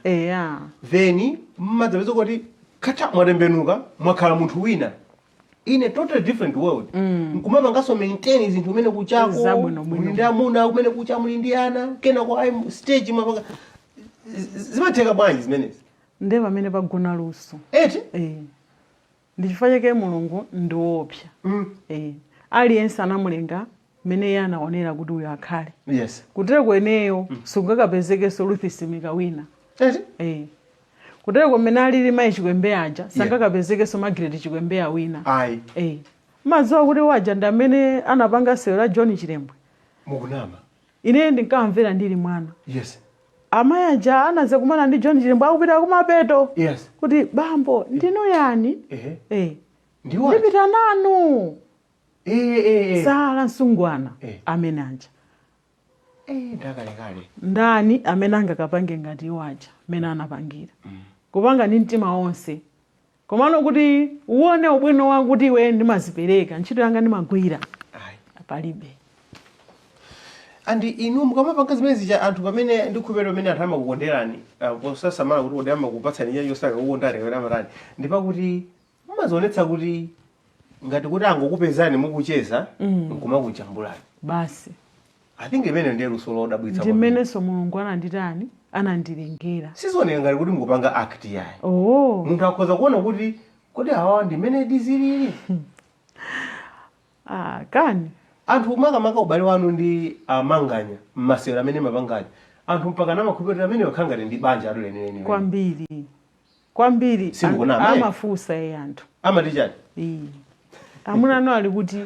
then mmadzapeza kuti kata mwatembenuka, mwakhala munthu wina in a totally different world, nkumapanganso maintain zinthu kumene kuchako. Zabwino, bwino. Muli ndi amuna kumene kucha, muli ndi ana, kenako ayi stage mapanga. Zimatheka bwanji zimenezi? Ndiye pamene pagona luso. Eti? Eh. Ndi chifukwa chake Mulungu ndi woopsa. Eh. Aliyense anamulenga mmene iye anaonera kuti uyo akhale. Kutero ineyo sungakapezekenso Ruth Simika wina. Eti? Eh. Kutero mmene alili mayi Chikwembe aja, sangakapezekenso Margaret Chikwembeya wina. Ayi. Eh. Madziwa kuti waja ndi amene anapanga sewero la John Chilembwe? Mukunama. Ine ndinkamvera ndili mwana. Amayi aja anazakumana ndi John Chilembwe akupita kumapeto, kuti, "Bambo, ndinu yani?" Eh. Ndiwo? "Ndipita nanu." Eh. Sala msungwana. Amene aja. Eh, ndakalekale. Ndani amene angakapange ngati iwo aja mmene anapangira? Kupanga ndi mtima wonse. Komano kuti uone ubwino wakuti iwe ndimazipereka, ntchito yanga ndimagwira, Ayi. palibe. Andi inu mukamapanga zimene zija, anthu pamene ndikhulupirira pamene anthu amakukonderani, posasamala kuti kodi amakupatsani chani chosaka kukondani kapena amatani, ndi pakuti mumazionetsa kuti ngati kuti angokupezani mukucheza nkumakujambulani. Basi. I think imene ndiye luso lodabwitsa Ndi kwambiri. mmenenso Mulungu ananditani, anandilengera. Sizioneka ngati kuti mukupanga act yayi. Oh. Munthu akhoza kuona kuti kodi awawa ndi mmene dizilili. Ah, kani. Anthu, makamaka ubale wanu ndi amanganya mmasewero amene mapanganya, anthu mpaka namakhulupirira amene wakhala ngati ndi banja atu lenileni. Kwambiri, kwambiri. Sindikunama, eh? Amafunsa iye anthu. Amati chani? Ii. Amuna anu ali kuti?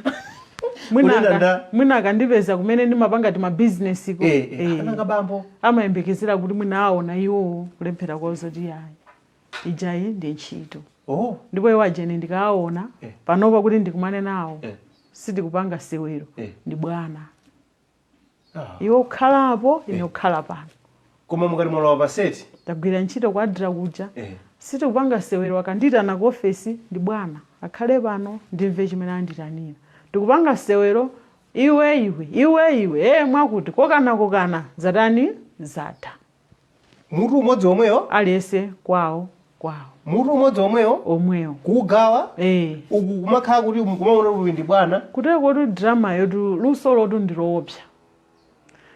Mwina Kunena mwina akandipeza kumene ndimapanga ti mabizinesi ko. Ananga bambo. Amayembekezera kuti mwina aona iwowo kulephera kwawo zoti yayi, ijayi ndi ntchito. Ndipo iwo ajene ndikawaona panopa kuti ndikumane nawo, sitikupanga sewero, ndi bwana. Iwo kukhalapo, ine kukhala pano. Koma mukati mwalowa pa set, tagwira ntchito kwa ADRA kuja, sitikupanga sewero, akanditana ku ofesi ndi bwana, akhale pano ndimve chimene anditanira. Tikupanga sewero, iwe iwe iwe iwe, mwakuti kokana kokana, zatani, zatha. Mutu umodzi omweyo. Aliyense kwawo kwawo. Mutu umodzi omweyo. Omweyo. Kugawa uku kumakhala kuti mukumaona kuti uyu ndi bwana. Kutero kuti drama yotu, luso lotu ndi loopsa,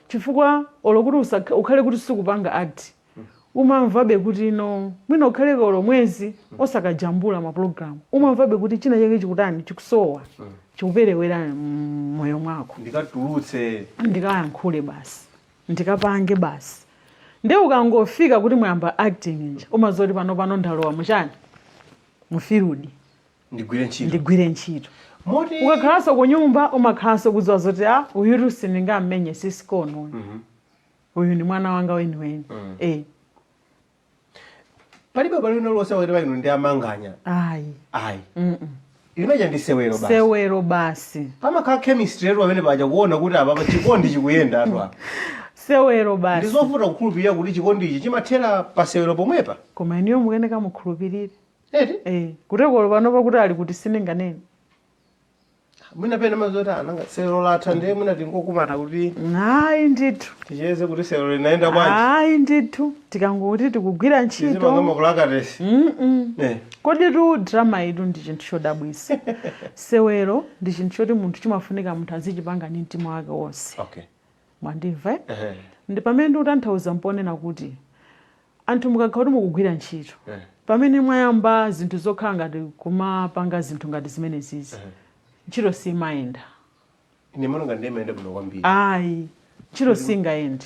chifukwa olo kuti ukhale kuti sikupanga act, umamvabe kuti no, mwina ukhaleko olo mwezi osakajambula mapulogalamu, umamvabe kuti china chake chikutani, chikusowa, chikuperewera mmoyo mwako. Ndikatulutse. Ndikayankhule basi, ndikapange basi. Ndi ukangofika kuti mwayamba acting nja, umadziwa kuti pano pano ndalowa muchani, mu field. Ndigwire ntchito. Ndigwire ntchito. Moti ukakhalanso ku nyumba umakhalanso kudziwa zoti a uyutu sindingammenye sisikono, uyu ndi mwana wanga weniweni, eh. Palibe ubale wina uliwonse pakati pa inu ndi amanganya? Ayi. Ayi, limeja ndi sewero basi. Sewero basi. Pamakhala chemistry yetu pamene paja, kuona kuti apa chikondi chikuyenda atu apa. Sewero basi. Ndizovuta kukhulupirira kuti chikondi ichi chimathera pa sewero pomwepa. Koma iniyo mukeneka mukhulupirire. Eti? Eh, kutekolo panopa kuti ali kuti sindinganene. Mwina pena mazoti ananga sewero latha, ndiye mwina tingokumana kuti Ayi ndithu. ticheze kuti sewero linaenda bwanji. Ayi ndithu, tikangoti tikugwira tizipanga ntchito. Makulakatesi. Kodi tu drama itu ndi chinthu chodabwisa. Sewero ndi chinthu choti munthu chimafunika munthu azichipanga ndi mtima wake wonse. Mwandimva, eh? Ehe. Ndi pamene ndikutanthauza mponena kuti anthu mukakhala kuti mukugwira ntchito, pamene mwayamba zinthu zokhala ngati kumapanga zinthu ngati zimenezizi, ntchito simayenda. Ine monga ndimayenda bwino kwambiri. Ayi, ntchito singayende,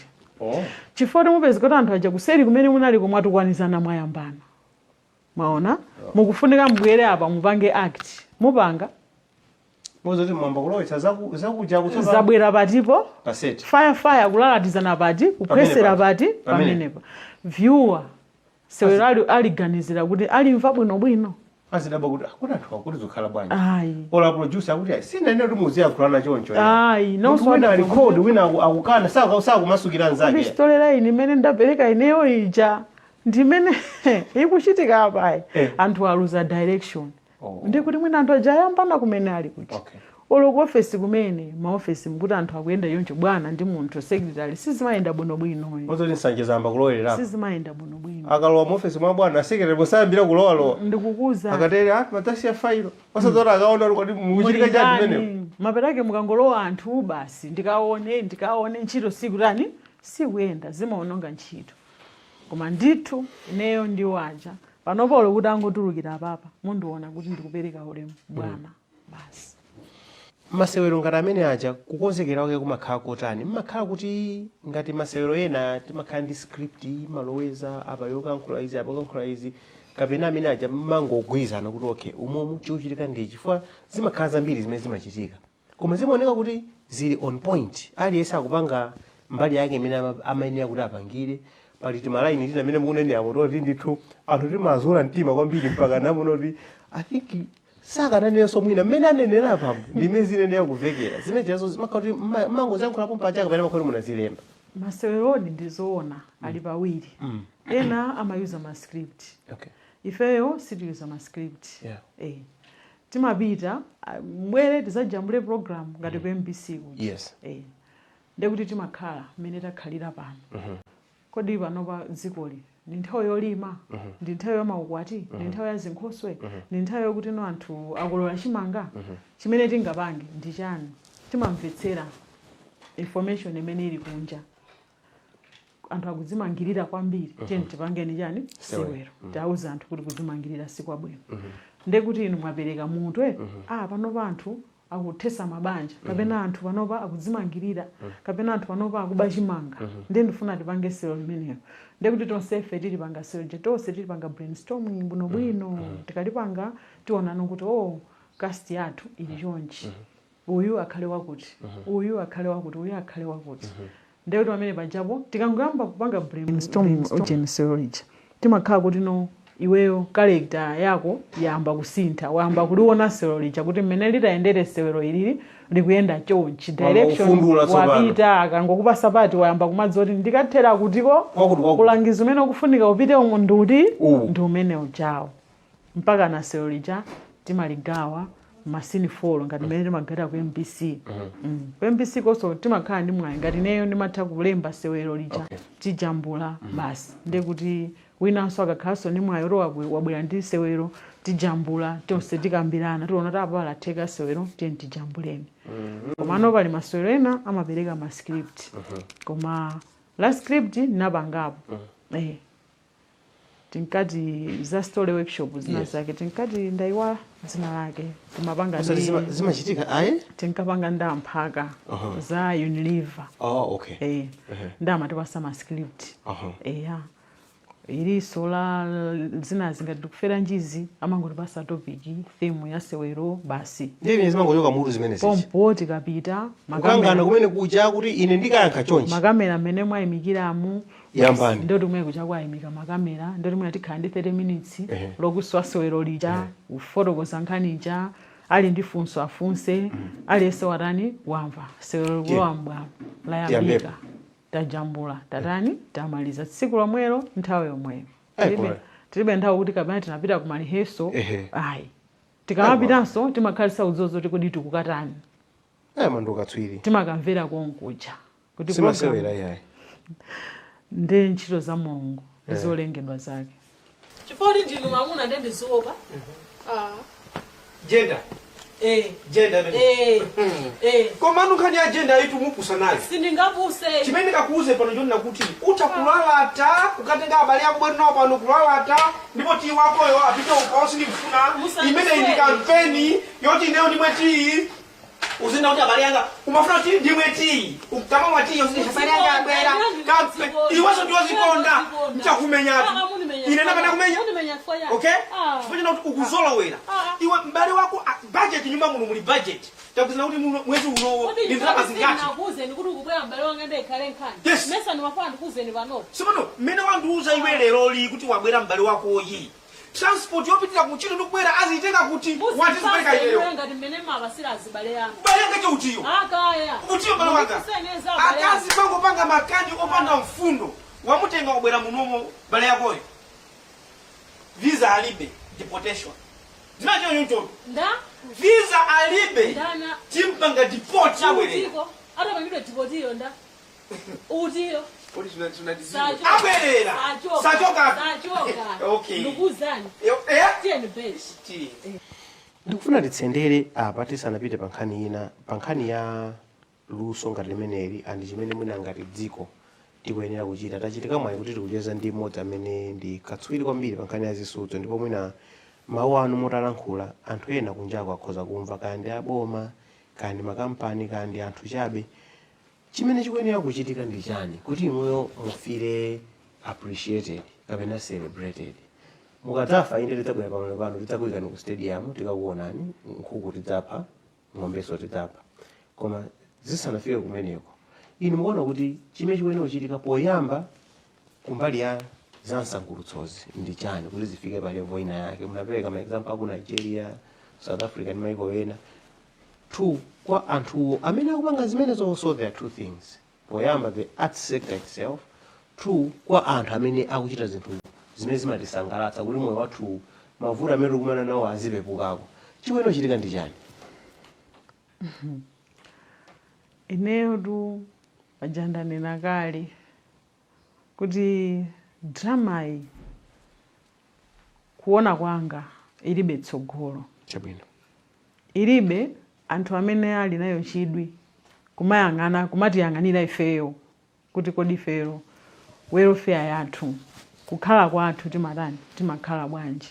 chifukwa kuti mupeza kuti anthu aja kuseri kumene munali komwatukwanizana, mwayambana, mwaona, mukufunika mbwere apa mupange act, mupanga. Mozoti mwamba kulowetsa zakuja kutsopano. Zabwera patipo? Pa set. Fire fire, kulalatizana pati, kuphwesera pati? Pamenepa. Pamenepa viewer sewero aliganizira kuti alimva bwinobwino? Azidabwa kuti akuti anthu akuti zikhala bwanji. Ayi. Ola producer akuti ayi, sinanene kuti muziyankhulana choncho. Ayi. Munthu wina ali code, wina akukana, sakumasukira anzake. Storyline imene ndapereka ineyo ija ndimene ikuchitika apayi. Anthu aluza direction. Ndikuti mwina anthu aja ayambana kumene ali kuja. Olo ku ofesi kumene, maofesi mkuti anthu akuyenda yoncho, bwana ndi munthu secretary, sizimayenda bwinobwino. Mozoti nsanje zamba kulowererapo. Sizimayenda bwinobwino. Akalowa mu ofesi mwa bwana, secretary musayambira kulowalowa. Ndikukuza. Akatere ati matasiya failo, osadzoti akaona kuti mukuchitika chani kumeneko. Maperake mukangolowa anthu basi, ndikaone ndikaone, ntchito sikutani, sikuyenda, zimaononga ntchito. Koma ndithu ineyo ndiwaja panopolo kuti angotulukira apapa, mundiona kuti ndikupereka ulemu bwana basi. Masewero ngati amene aja, kukonzekera kwake kumakhala kotani? Mmakhala kuti ngati masewero ena timakhala ndi script, maloweza apa yokankhula izi, apa yokankhula izi, kapena amene aja mmangogwirizana kuti okay, umomu chikuchitika ndi chifukwa zimakhala zambiri zimene zimachitika, koma zimaoneka kuti zili on point, aliyense akupanga mbali yake imene amayenera kuti apangire? Pali timalaini tina amene mukunenerapo toti ndithu anthu timazula mtima kwambiri, mpaka namuona kuti I think sakananenso mwina mmene anenera pamo ndimene zinenera kuvekera zimene jazo. Zimakhala kuti mmangoziyankhulapo mpachaka, kapena makhala kuti munazilemba? Masewerodi ndizoona ali pawiri. Ena amayuza ma script. Ifeyo sitiyuza ma script. Timapita, mbwere tizajambule program ngati ku MBC kuja. Ndekuti timakhala mmene takhalira pano. Kodi panopa dzikoli ndi nthawi yolima, ndi nthawi ya maukwati, ndi nthawi ya zinkhoswe, ndi nthawi yokuti no anthu akolola chimanga, chimene tingapange ndi chani? Timamvetsera information imene ili kunja. Anthu akudzimangirira kwambiri, tiye tipangeni chani? Sewero. Sewero, tiauze anthu kuti kudzimangirira sikwabwino. Ndekuti inu mwapereka mutwe, panopa anthu akuthesa mabanja, kapena anthu panopa akudzimangirira, kapena anthu panopa akuba chimanga, ndiye ndifuna tipange sewero limeneyo. Ndekuti tonsefe tilipanga sewero je, tonse tilipanga brainstorming bwinobwino. Tikalipanga tionano kuti oh, cast yathu ili chonchi, uyu akhale wakuti, uyu akhale wakuti, uyu akhale wakuti. Ndekuti pamene pajapo tikangoyamba kupanga brainstorming ujeni sewero lija, timakhala kuti no, iweyo character yako yamba kusintha, wayamba kuliona sewero lija kuti mmene litayendere sewero ilili likuyenda chonchi, direction. Kufundula tsopano. Wapita akangokupasa pati, wayamba kumadzi kuti ndikathera kutiko. Kwakuti, kwakuti. Ulangizi umene ukufunika upite umu ndiuti? Uwu. Ndi umene ujawo, mpaka na sewero lija timaligawa ma scene 4 ngati mmene timagawira ku MBC. Ku MBC konso timakhala ndi mwayi, ngati ineyo ndimatha kulemba sewero lija. Tijambula basi, ndekuti winanso akakhalanso ndi mwayi oti wabwera ndi sewero, tijambula tonse, tikambirana, tiona kuti apa latheka sewero, tiye tijambuleni. Komano pali masewero ena amapereka ma script, koma la script ndinapangapo. Tinkati za story workshop zina zake, tinkati, ndaiwala dzina lake, timapanga Osati zimachitika ayi? Tinkapanga ndi amphaka za Unilever. Oh, okay. Ndi amatipasa ma script. Eya, iliso la zinazi ngati tikufera njizi, amangotipasa topic, theme ya sewero basi. Ndiye imene zimangochoka mutu zimene zichi. Pompo tikapita Kukangana kumene kuja kuti ine ndikayankha chonchi. Makamera amene mwayimikiramu. Yambani. Ndo timwe kuja kwayimika makamera, ndo timwe tikhala ndi 30 minutes lokuswa sewero lija, kufotokoza nkhani ija, ali ndi funso afunse, aliyense watani, wamva sewero likulowa mbwalo, layambika. Tiyambepo. Tajambula, tatani, tamaliza tsiku lomwelo, nthawi yomweyo. Koma. Tilibe nthawi kuti kapena tinapita ku ma rehearsal. Ayi, tikamapitanso timakhalisa udzozo kuti kodi tikukatani. Ayi, manduka tswiri. Timakamvera konkuja kuti Simasewera iyayi. Ndi ntchito za Mulungu ndi zolengedwa zake. Chifukwa ndinu mamuna, ndiye ndiziopa. Ah. Gender. Gender imene. Eh. Komano nkhani ya gender ayitu mupusa nayo. Sindingapuse. Chimene ndikakuuze pano chonena kuti utha kulalata kukatenga abale ako bwere nawo pano kulalata, ndipo tiyi wakoyo apite uko, sindikufuna. Musandiswere. Imene ndi kampeni yoti ineyo ndimwe tiyi, uzinda kuti abale anga umafuna kuti ndimwe tiyi, ukamamwa tiyi uziti abale anga abwera. Uzikonda. Iwenso ndiwozikonda, nchakumenyatu. Munimenyatu. Ine ndapanda kumenya? Undimenya chifukwa chani? Okay, Ah. chifukwa china kuti ukuzolowera. Ah. Iwe, m'bale wako, ah, budget, nyumba muno muli budget, takuzina kuti muno mwezi unowo Kodi ndi ndalama zingati? Ndinakuwuzeni kuti ukubwera m'bale wanga ndikhale nkhani. Yes. Mesa ndimafuna ndikuwuzeni panopo. Sipano mmene wandiuza iwe leroli kuti wabwera m'bale wakoyi, transport yopitira kuntchito ndikubwera azitenga kuti? Watizipereka iweyo. Ngati mmene mapasira azibale anu. M'bale anga chautiyo. Akaya. Utiyo m'bale wanga. Mukuseneza abale anu. Akazi mangopanga makani opanda mfundo. Wamutenga kubwera munomo bale yakoyo, visa alibe, deportation zinacho. Nda? Visa alibe. Ndana? Timpanga deport, abwerera. Utiko. Atapangidwa deportiyo nda? Utiyo. Sachoka. Abwerera. Sachoka. Sachoka. Sachoka. Okay. Ndikuwuzani. Eh? Tiyeni bechi. Ti. Ndikufuna titsendere apa tisanapite pa nkhani ina, pa nkhani ya luso ngati limeneli andi chimene mwina ngati dziko tikuyenera kuchita. Tachitika mwayi kuti tikucheza ndi mmodzi amene ndi katswiri kwambiri pa nkhani ya zisudzo, ndipo mwina mawu anu mutalankhula, anthu ena kunjako akhoza kumva, kaya ndi aboma, kaya ndi makampani, kaya ndi anthu chabe. Chimene chikuyenera kuchitika ndi chani kuti inuyo mufile appreciated kapena celebrated mukadzafa? Inde, tidzabwera pamalo pano, tidzakuyikani ku stadium, tikakuonani, nkhuku tidzapha, ng'ombeso tidzapha. Koma zisanafike kumeneko, inu mukuona kuti chimene chikuyenera kuchitika poyamba kumbali ya zamsangulutsozi ndi chani kuti zifike pa level ina yake? Munapereka ma example aku Nigeria, South Africa ndi maiko ena. Two, kwa anthuwo amene akupanga zimenezo. So there are two things: poyamba, the arts sector itself; two, kwa anthu amene akuchita zinthu zimene zimatisangalatsa kuti moyo wathu, mavuto amene tikumana nawo azipepukako. Chikuyenera kuchitika ndi chani? Ineyo tu paja ndanena kale kuti dramayi, kuona kwanga, ilibe tsogolo. Ilibe anthu amene ali nayo chidwi kumayang'ana, kumatiyang'anira ifeyo kuti kodi ifeyo welfare yathu, kukhala kwathu, timatani, timakhala bwanji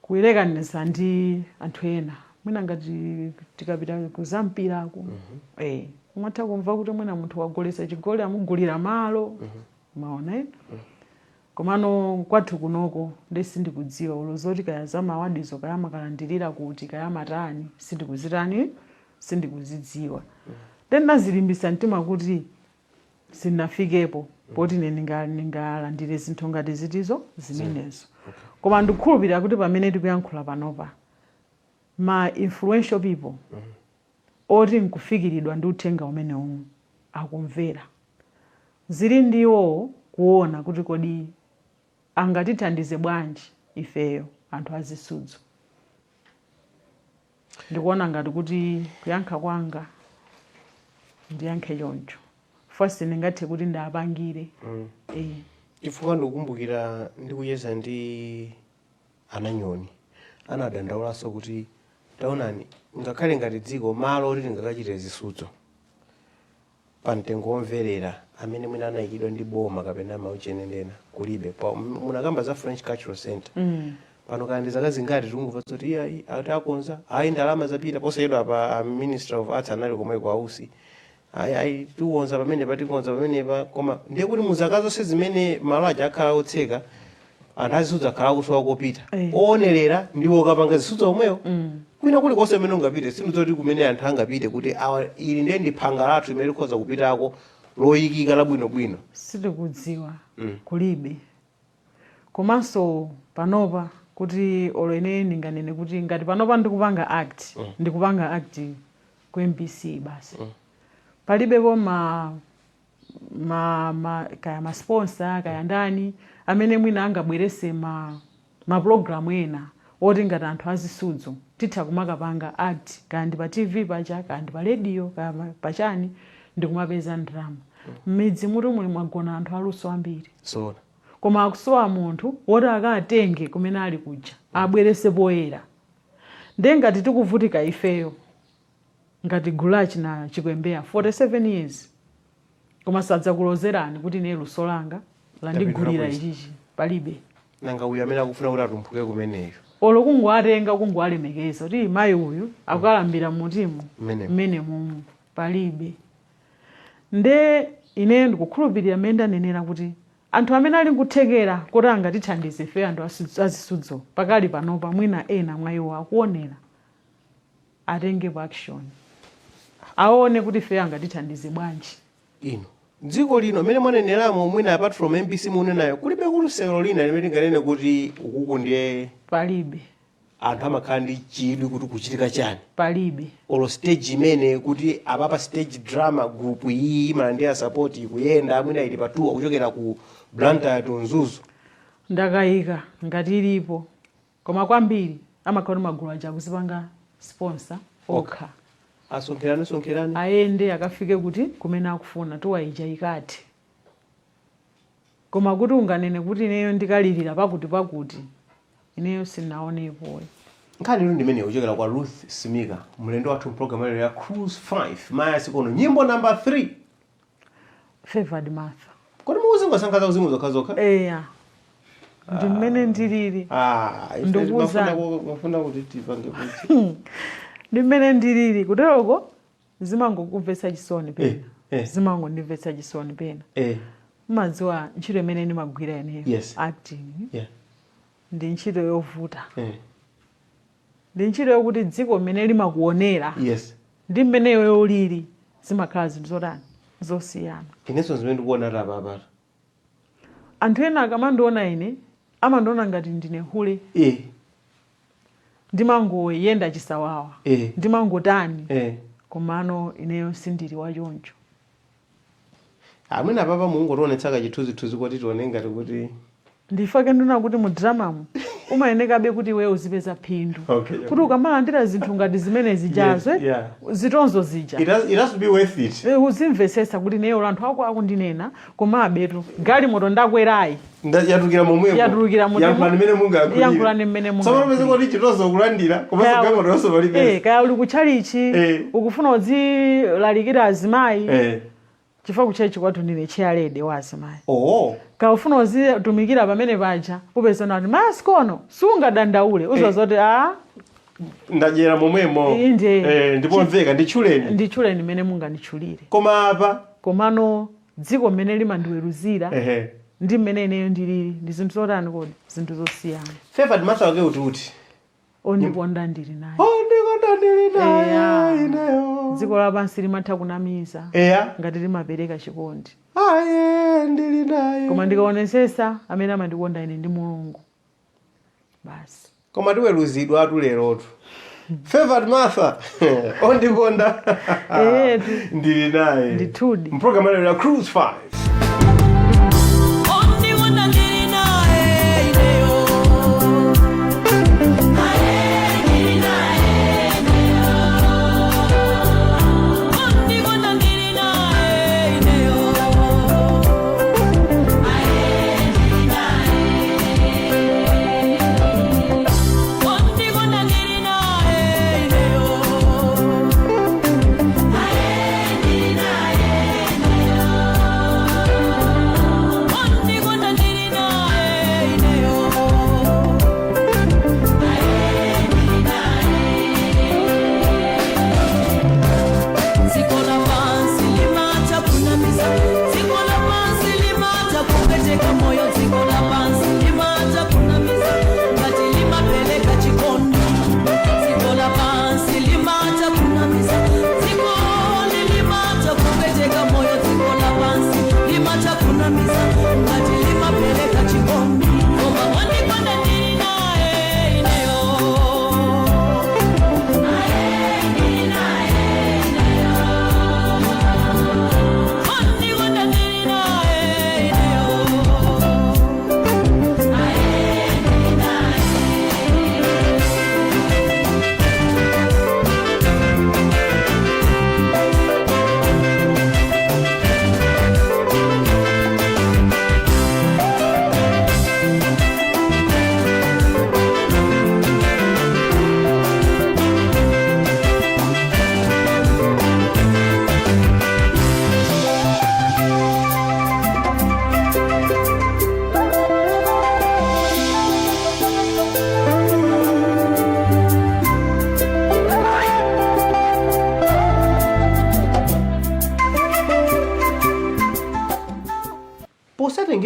kuyerekaniza ndi anthu ena. Mwina ngati tikapita kuzampirako, umatha kumva kuti mwina munthu wagolesa chigoli, amugulira malo, maona, eh? Komano kwathu kunoko ndi sindikudziwa ulo zoti kaya za ma award zo, kaya makalandirira kuti, kaya matani, sindikuzitani, sindikuzidziwa. Then nazilimbisa mtima kuti sindinafikepo poti ine ningalandire zinthu ngati zitizo zimenezo. Koma ndikukhulupirira kuti pamene tikuyankhula panopa, ma influential people oti nkufikiridwa ndi uthenga umenewu akumvera. Zili ndiwo kuona kuti kodi angatithandize bwanji ifeyo anthu azisudzo. Ndikuona ngati kuti kuyankha kwanga ndiyankhe choncho. First, ndingathe kuti ndapangire. Chifukwa ndikukumbukira ndikuyeza ndi ananyoni, anadandaulanso kuti taonani, ngakhale ngati dziko malo oti tingakachite zisudzo pa mtengo womverera amene mwina anayikidwa ndi boma kapena mauchenendena kulibe. Munakamba za French Cultural Center. Pano kaya ndi zaka zingati tikungumva zoti iyayi, ati akonza, ayi, ndalama zapita. Posachedwa pa a Minister of Arts anali komweko, ausi, ayi, ayi, tikonza pamenepa, tikonza pamenepa. Koma ndiye kuti muzaka zonse zimene malo aja akhala otseka, anthu azisudzo akhala akusowa kopita. Oonerera ndiwo okapanga zisudzo omwewo. Kwina kulikonse kumene ungapite, sindidzoti kumene anthu angapite kuti awa, ili ndiye ndi phanga lathu limene likhoza kupitako loyikika labwinobwino. Sitikudziwa. Kulibe. Komanso panopa kuti olo ine ndinganene kuti ngati panopa ndikupanga act, ndikupanga act ku MBC basi, palibepo ma kaya ma sponsor, kaya ndani amene mwina angabwerese ma program ena oti ngati anthu azisudzo titha kumakapanga act, kaya ndi pa TV pacha, kaya ndi pa radio, kaya pachani, ndikumapeza ndalama. M'midzi muti muli mwagona anthu aluso ambiri. Sona. Koma akusowa munthu woti akatenge kumene ali kuja, abwerese poyera. Ndiye ngati tikuvutika ifeyo ngati gulu lachina Chikwembeya 47 years, koma sadzakulozerani kuti ine luso langa landigulira Tapindula. Ichichi palibe. Nanga uyu amene akufuna kuti atumphuke kumeneyo? Olo kungoatenga, kungoalemekeza kuti mayi uyu akukalambira mutimu Mmenemo. Mmene mumu palibe. Nde ine ndikukhulupirira mmene ndanenera kuti Anthu amene ali nkuthekera kuti angatithandize ife anthu azisudzo pakali panopa, mwina ena mwa iwo akuonera, atengepo action, aone kuti ife angatithandize bwanji. Ino dziko lino mmene mwaneneramo, mwina apart from MBC munenayo, kulibe kuti lina limene tinganene kuti ukuku ndiye? Palibe. Anthu amakhala ndi chidwi kuti kuchitika chani? Palibe. Olo stage imene kuti apapa stage drama group iyi imalandira support, ikuyenda, mwina ili pa tour kuchokera ku Blantyre to Mzuzu? Ndakayika ngati ilipo, koma kwambiri amakhala kuti magulu aja akuzipanga sponsor okha. Asonkherane sonkherane. Ayende akafike kuti kumene akufuna, tour ija ikathe. Koma kuti unganene kuti ineyo ndikalirira pakuti pakuti, ineyo sinaonepo. Nkhani ino ndimene kuchokera kwa Ruth Simika, mlendo wathu mpulogalamu lero ya Cruise 5. Maya sikono, nyimbo namba 3. Favored Martha. Kodi mukuzingosankha zauzimu zokhazokha? Eya, ndi mmene ndilili. Ah, ife Ndikuwuzani. mafuna kuti tipange kuti Ndi mmene ndilili kuteroko, zimangokumvetsa chisoni pena. Zimangondimvetsa chisoni pena. Umadziwa ntchito imene ndimagwira ineyo, acting, ndi ntchito yovuta. Ndi ntchito yokuti dziko mmene limakuonera ndi mmene iweyo ulili zimakhala zinthu zotani, zosiyana. Inenso zimene ndikuona apapata. Anthu ena akamandiona ine amandiona ngati ndine hule. Ndimangoyenda chisawawa, ndimangotani. Komano ineyo sindili wachoncho. Amwene, apapa mungotionetsa kachithunzithunzi kuti tione ngati kuti Ndifake ndina kuti mu dramamo umayenekabe kuti iweyo uzipeza phindu, kuti ukamalandira zinthu ngati zimene zijazo, zitonzo zija, It has to be worth it. Uzimvetsetsa kuti ineyo anthu ako akundinena, komabetu galimoto ndakwerayi Yatulukira momwemo. Yatulukira momwemo. Yankhulani mmene mungayankhulire. Yankhulani mmene Tsopano pese mungayankhulire. kuti chitonzo kulandira, komanso galimoto yonso palibe. Kaya uli kutchalichi, ukufuna uzilalikira azimayi, chifukwa kutchalichi kwathu ndine chairlady wa azimayi. Kaya ufuna uzitumikira pamene paja, upeza kuti masikono sungadandaule, uziwa zoti a Ndadyera momwemo. Inde. Ndipo mveka nditchuleni. Nditchuleni mmene munganditchulire. Koma apa Komano dziko mmene limandiweruzira ndi mmene ineyo ndilili ndi zinthu zotani kodi, zinthu zosiyana. Favored Martha wake uti? Ondikonda ndili naye. Ondikonda ndili naye. Ineyo. Dziko lapansi limatha kunamiza ngati limapereka chikondi, Aye, ndili naye. Koma ndikaonesesa, amene amandikonda ine ndi Mulungu basi. Koma tiweruzidwa atu lerotu. Favored Martha, ondikonda Eyetu. ndili naye. Ndithudi. Mpulogalamu lero ya Cruise 5. Ondikonda ndili naye ineyo. Aye, ndili naye ineyo. Ondikonda ndili naye ineyo. Aye, ndili naye. Ondikonda ndili naye ineyo. Aye, ndili naye ineyo.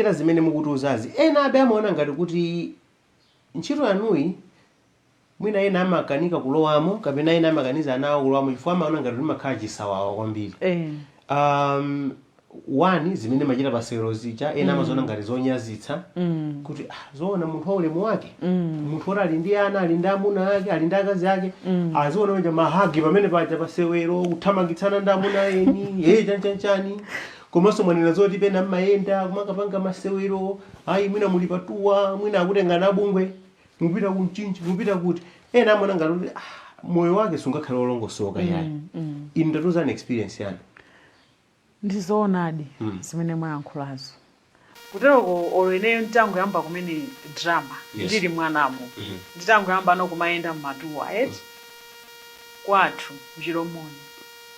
Potengera zimene mukutiuzazi, ena abe amaona ngati kuti ntchito yanuyi mwina ena amakanika kulowamo kapena ena amakaniza ana awo kulowamo chifukwa amaona ngati kuti makhala chisawawa kwambiri. One, zimene machita pasewero zija, ena amaziona ngati zonyazitsa, kuti ah, zoona munthu wa ulemu wake, munthu woti ali ndi ana, ali ndi amuna ake, ali ndi akazi ake, aziona uja ma hug pamene paja pasewero, kuthamangitsana ndi amuna eni, e chanchanchani. Komanso mwanena zoti pena mmayenda kumakapanga masewero, ayi, mwina muli pa tour, mwina akutenga nabungwe, mupita kumchinji, mupita kuti, ena amaona ngati kuti ah, moyo wake sungakhale wolongosoka. Yayi, inu ndatiuzani experience yanu. Ndizoonadi zimene mwayankhulazo. Kuteroko olo ineyo nditangoyamba kumene drama, ndili mwanamo, nditangoyamba no kumayenda mma tour eti, kwathu kuchilomoni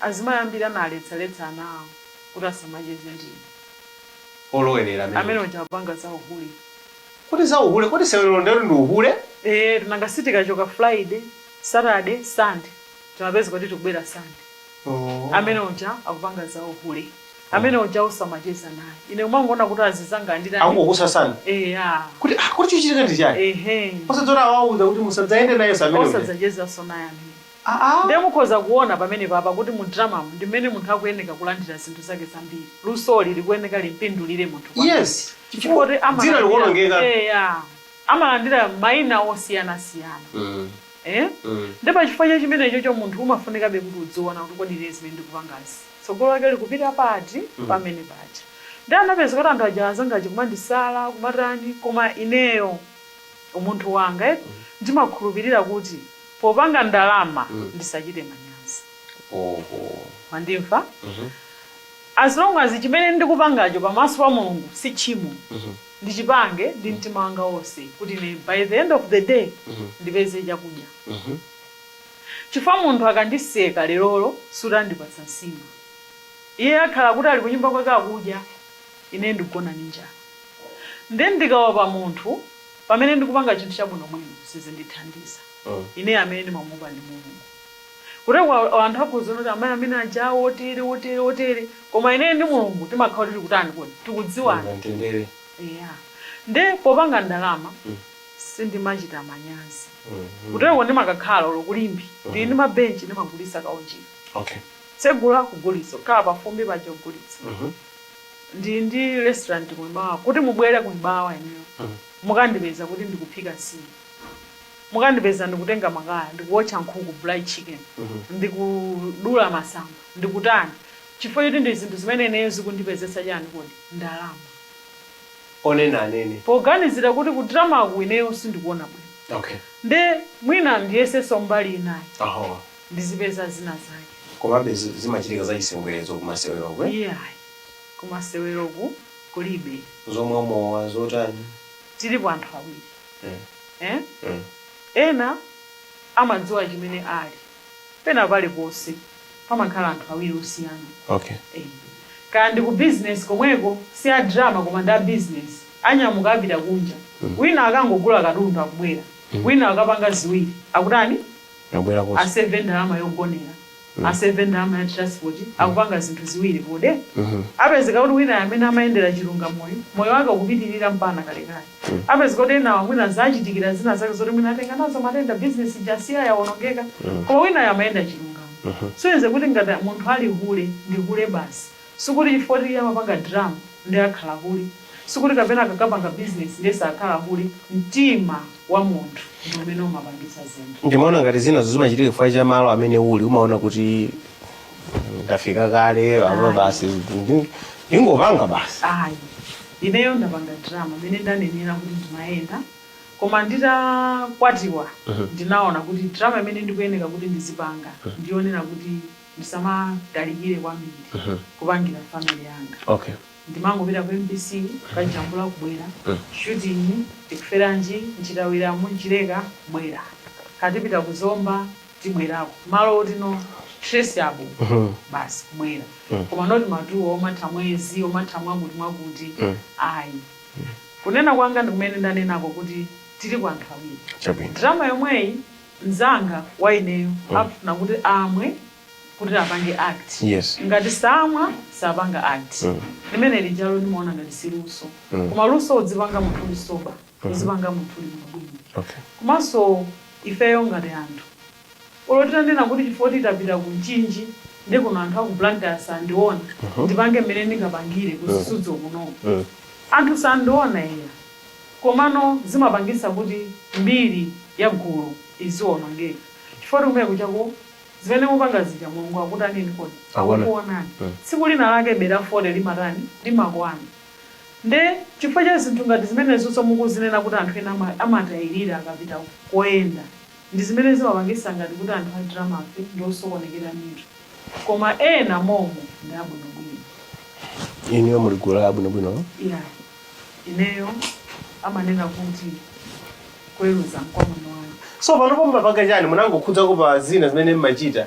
azimayi ambiri analetsaletsa ana awo kuti asamacheze ndine. Olowerera amene? Amene uja apanga za uhule. Kuti za uhule? Kuti sewero ndero ndi uhule? Eh, tinanga sitikachoka Friday, Saturday, Sunday, timapeza kuti tikubwera Sunday. Amene uja akupanga za uhule, amene uja usamacheza naye. Ine umangoona kuti azizanga anditani. Akungokusasani. Eya. Kuti ah, kuti chochitika ndi chani? Ehe. Osadzora awauza kuti musadzayende naye amene uja. Osadzachezanso naye amene. Ndiye mukhoza kuona pamene papa kuti mu drama mu ndi mmene munthu akuyeneka kulandira zinthu zake zambiri. Lusoli likuyeneka limpindulire munthu kwambiri. Chifukwa Chifukwa kuti dzina likuwonongeka. Eya, amalandira mayina osiyanasiyana. Eh, ndi pachifukwa cha chimenecho munthu umafunikabe kuti udziona kuti kodi ine zimene ndikupangazi tsogolo lake likupita pati pamene paja. Ndi anapeza kuti anthu aja anzanga aja kumandisala, kumatani, koma ineyo umunthu wanga, eh, ndimakhulupirira kuti popanga ndalama ndisachite manyazi. Mwandimva? As long as chimene ndikupangacho pamaso pa Mulungu si tchimo, ndichipange ndi mtima wanga wonse kuti ine by the end of the day ndipeze chakudya. Chifukwa munthu akandiseka lerolo, sutandipatsa nsima, iye akhala kuti ali kunyumba kwake akudya, ine ndikugona ndi njala. Nde ndikaopa munthu pamene ndikupanga chinthu chabwinobwino, sizindithandiza. Ine amene ndimamuopa ndi Mulungu. Kuteko anthu akhoza kuti amayi amene aja otere, otere, otere, koma ine ndi Mulungu timakhala kuti tikutani kodi? Tikudziwana. Mtendere. Eya, nde popanga ndalama sindimachita manyazi. Kuteko ndimakakhala olo kulimbi, ndili ndi mabenchi, ndimagulitsa kaunjika, tsegula kugulitsa, kukhala pafumbi paja kugulitsa. Ndili ndi restaurant kumibawa, kuti mubwere kumibawa ineyo mukandipeza kuti ndikuphika nsima, mukandipeza ndikutenga makaya, ndikuwotcha nkhuku, braai chicken, ndikudula masamba, ndikutani, chifukwa choti ndi zinthu zimene ineyo zikundipezetsa chani kodi? Ndalama. Onena anene. Poganizira kuti ku drama ku ineyo sindikuona bwino, nde mwina ndiyesenso mbali inayi, ndizipeza zina zake. Komabe zimachitika zachisembwerezo kumaseweroko, eh? Iyayi, kumaseweroku kulibe. Zomwe mowa, zotani? Tilipo anthu awiri, eh? Ena amadziwa chimene ali. Pena paliponse pamakhala anthu awiri osiyana. Eh. Kaya ndi ku business komweko, si a drama koma ndi a business, anyamuka apita kunja, wina akangogula katundu akubwera, wina akapanga ziwiri akutani? Abwera koso. Aseve ndalama yogonera, aseve ndalama ya transport, akupanga zinthu ziwiri kodi. Apezeka kuti wina amene amayendera chilungamoyo, moyo wake ukupitirira mpaka kalekale. Apezeka kuti enawa mwina zachitikira zina zake zoti mwina atenga nazo matenda, business jasiya yawonongeka, koma winayo amayenda chilungamo. Soyenze kuti ngati munthu ali hule, ndi hule basi. Sikuti chifukwa kuti iye amapanga drama ndi akhala hule, sikuti kapena akakapanga business ndiye sakhala hule. Mtima wa munthu ndi umene umapangitsa zinthu. Ndimaona ngati zina zimachitika chifukwa cha malo amene uli, umaona kuti ndafika kale apa, basi, ndingopanga basi. Ayi, ineyo ndapanga drama imene ndanenera kuti ndimayenda, koma nditakwatiwa ndinaona kuti drama imene ndikuyeneka kuti ndizipanga ndionera kuti ndisamatalikire kwambiri kupangira family yanga. Ndimangopita ku MBC kukajambula, kubwera, shooting tikuferanji, nchitawiramu, nchileka, kubwera, katipita kuzomba, tibwerako, malo otino traceable, basi, kubwera. Koma not ma tour omatha mwezi, omatha mwakuti mwakuti, ayi. Kunena kwanga ndi kumene ndanenako kuti tilipo anthu awiri. Drama yomweyi, mzanga wa ineyo akufuna kuti amwe. Kuti apange act. Ngati samwa, sapanga act. Limene lijalo ndimaona ngati si luso. Koma luso udzipanga munthu uli sober, uzipanga munthu uli bwinobwino. Komanso ifeyo ngati anthu, olo titanena kuti chifukwa titapita ku Mchinji, ndi kuno anthu aku Blantyre sandiona, ndipange mmene ndingapangire kuzisudzo kunoko, anthu sandiona iya, komano zimapangisa kuti mbiri ya gulu iziwonongeka, chifukwa kumene kuchako zimene mupanga zija, Mulungu akutanini kodi? Akuona. Akukuonani. Tsiku lina lake bera 40 limatani? Limakwana. Nde chifukwa cha zinthu ngati zimenezonso mukuzinena kuti anthu ena amatayirira akapita koyenda, ndi zimene zimapangisa ngati kuti anthu a drama afe ndi osokonekera mitu, koma ena momo ndi abwinobwino. Inuyo muli gulu la abwinobwino? Yeah, ineyo amanena kuti kuweruza nkwamwino wanu. So panopo mumapanga chani? Munangokhudzako pa zina zimene mmachita.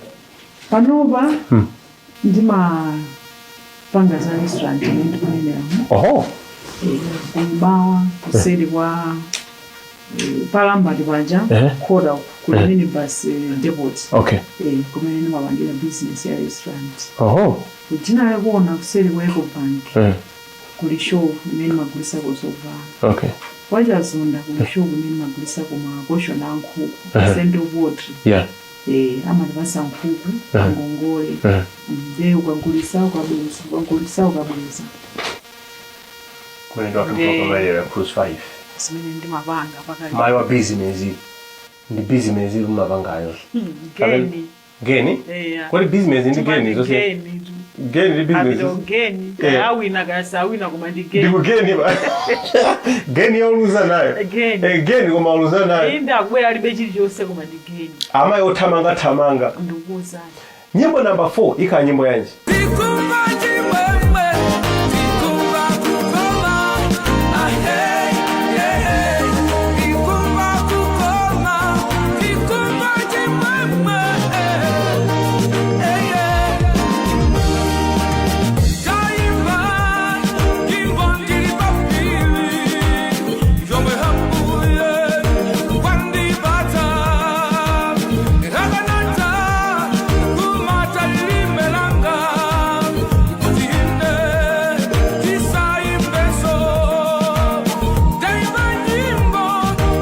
Panopa ndimapanga za restaurant imene ndikuneneramo. Kumbawa kuseri kwa palambati paja, khoda kuli minibus depot. Kumene ndimapangira business ya restaurant. Kujinale kuona kuseri kwa Ecobank kuli shop imene ndimagulisako zovala. Wachazunda kuli shop imene ndimagulisako makoshona a nkhuku, Central Poultry. Amatipasa nkhuku ngongole, nde ukagulisa ukabweza, ukagulisa ukabweza. Kumene ndi program ya Cruise 5. Zimene ndimapanga pakali. Mayi wa business, ndi business mumapangayo? Geni. Geni? Eya. Kodi business ndi geni zonse? Geni. Geni ndi business? Apita geni. Kaya awina, kaya sawina, koma ndi geni. Ndikugeni ba geni yoluza nayo. Geni. Geni koma oluza nayo. Inde, akubwera alibe chilichonse, koma ndi geni. Amayi othamanga thamanga. Ndikuwuzani. Nyimbo namba 4 ikhala nyimbo yanji? Tikumva chimwemwe, tikumva kukoma, ahe, yeah. Tikumva kukoma, tikumva chimwemwe, eh, yeah. Taimba, nyimbo ndili papili, yomwe Ambuye wandipatsa. Akanata kumata lilime langa, kuti ine tisaimbeso. Taimba nyimbo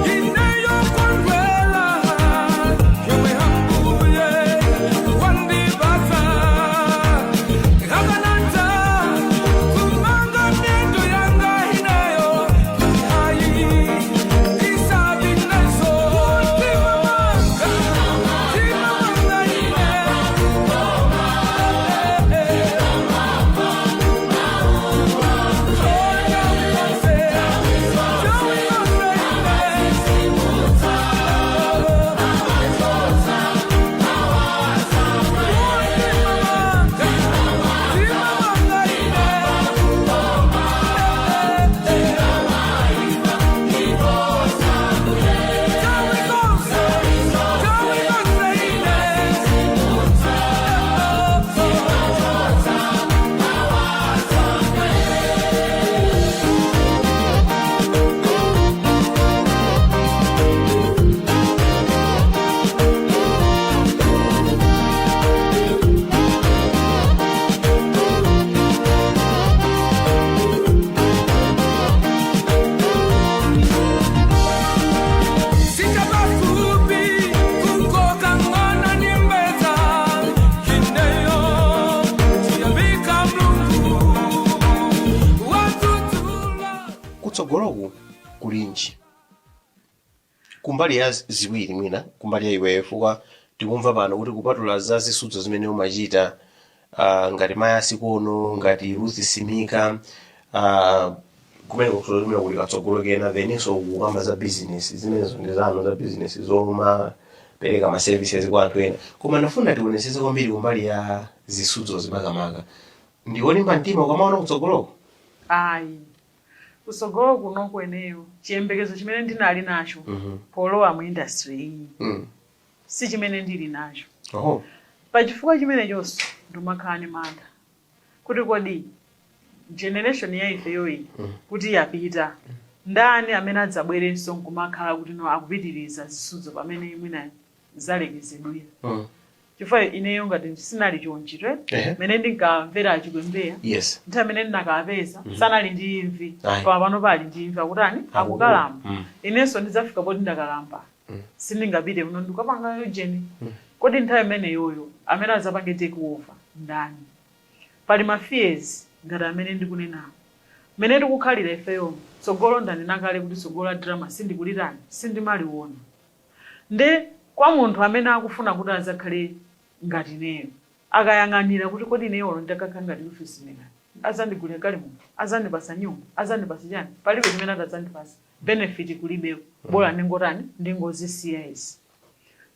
ineyokondwela, yomwe Ambuye wandipatsa. Akanata kumanga myendo yanga ineyo, kuti hayi tisabineso. Timamanga, timamanga ine. Sitapafupi kukoka ng'ona nimbeza kineyo chiyabika Mlungu watutula. Kutsogoloku kulinji kumbali ya ziwiri, mwina kumbali ya iweyo, chifukwa tikumva pano kuti kupatula za zisudzo zimene umachita ngati mayi asikono, ngati Ruth Simika, kumene kumene kuli katsogolo kena, then-inso kukamba za business zimenezo ndi zanu za business zomapereka ma services kwa anthu ena, koma ndafuna tioneseze kwambiri kumbali ya zisudzo zimakamaka. Ndiolimba mtima ukamaona kutsogoloko? Ayi, kutsogolo kuno kweneyo, chiyembekezo chimene ndinali nacho polowa mu industry iyi si chimene ndili nacho. Pachifukwa chimenechonso ndimakhala ndi mantha kuti kodi generation ya ifeyoyi kuti yapita, ndani amene adzabwerenso nkumakhala kuti no, akupitiriza zisudzo pamene mwina zalekezedwera? Chifukwa ineyo ngati sinali chonchitwe mene ndinkamvera achikwembeya, nthawi imene ndinakapeza sanali ndi imvi, koma pano pali ndi imvi, akutani, akukalamba. Inenso ndidzafika poti ndakalamba, sindingapite kuno ndikapanga ujeni. Kodi nthawi imeneyoyo amene azapange take over ndani? Pali ma fears ngati amene ndikunenawo. Mmene tikukhalira ifeyo, tsogolo, ndanena kale kuti tsogolo la drama sindikulitani, sindimaliona. Nde kwa munthu amene akufuna kuti azakhale ngati ineyo, akayang'anira kuti kodi ineyo ndakakhala ngati Ruth Simikani, azandigulira galimoto, azandipasa nyumba, azandipasa chani? Palibe chimene atazandipasa, benefit kulibeko. Bola ndingotani, ndingozisiya izi.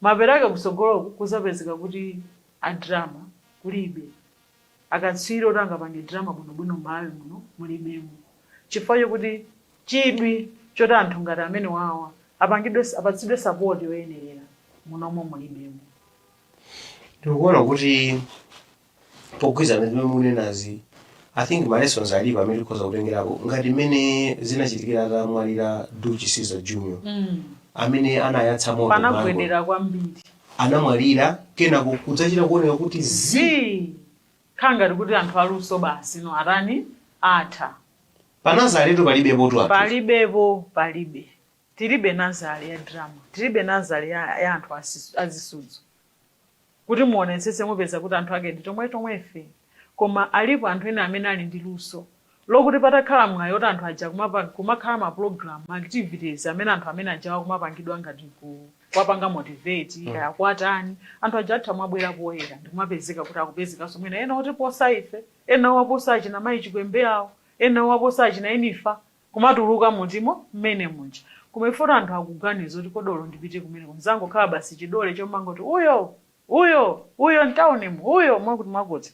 Maperake kusogoloku kuzapezeka kuti a drama kulibe, akatswiri oti angapange drama bwinobwino m'Malawi muno mulibemo, chifukwa chokuti chidwi choti anthu ngati amene wawa apangidwe, apatsidwe support yoyenerera munomo mulibemo. Ndikuona kuti pogwirizana zimene munenazi, I think ma lessons alipo amene tikhoza kutengerapo, ngati mmene zinachitikira atamwalira Dutch Caesar Junior, amene anayatsa moto Malawi. Panagwedera kwambiri. Anamwalira, kenako kudzachita kuoneka kuti zi zi khala ngati kuti anthu aluso basi no atani, atha. Panazaletu palibepo tu anthu. Palibepo, palibe. Tilibe nursery ya drama, tilibe nursery ya anthu azisudzo. Kuti muonetsetse, mupeza kuti anthu ake ndi tomwe tomwefe. Koma alipo anthu ena amene ali ndi luso lokuti patakhala mwayi oti anthu aja kumakhala ma program, activities amene anthu amene ajawa kumapangidwa ngati kuwapanga motivate, kaya kuwatani, anthu aja atha mwabwera poyera ndikumapezeka kuti akupezekanso mwina ena otiposa ife, ena owaposa achina mayi Chikwembe awo, ena owaposa achina Enifa, kumatuluka mutimo mmene muja. Koma ifoti anthu akuganiza kuti kodolo ndipite kumeneko, mzangokhala basi chidole chomangoti uyo, uyo, uyo mtaunimu, uyo mwakuti mwakuti,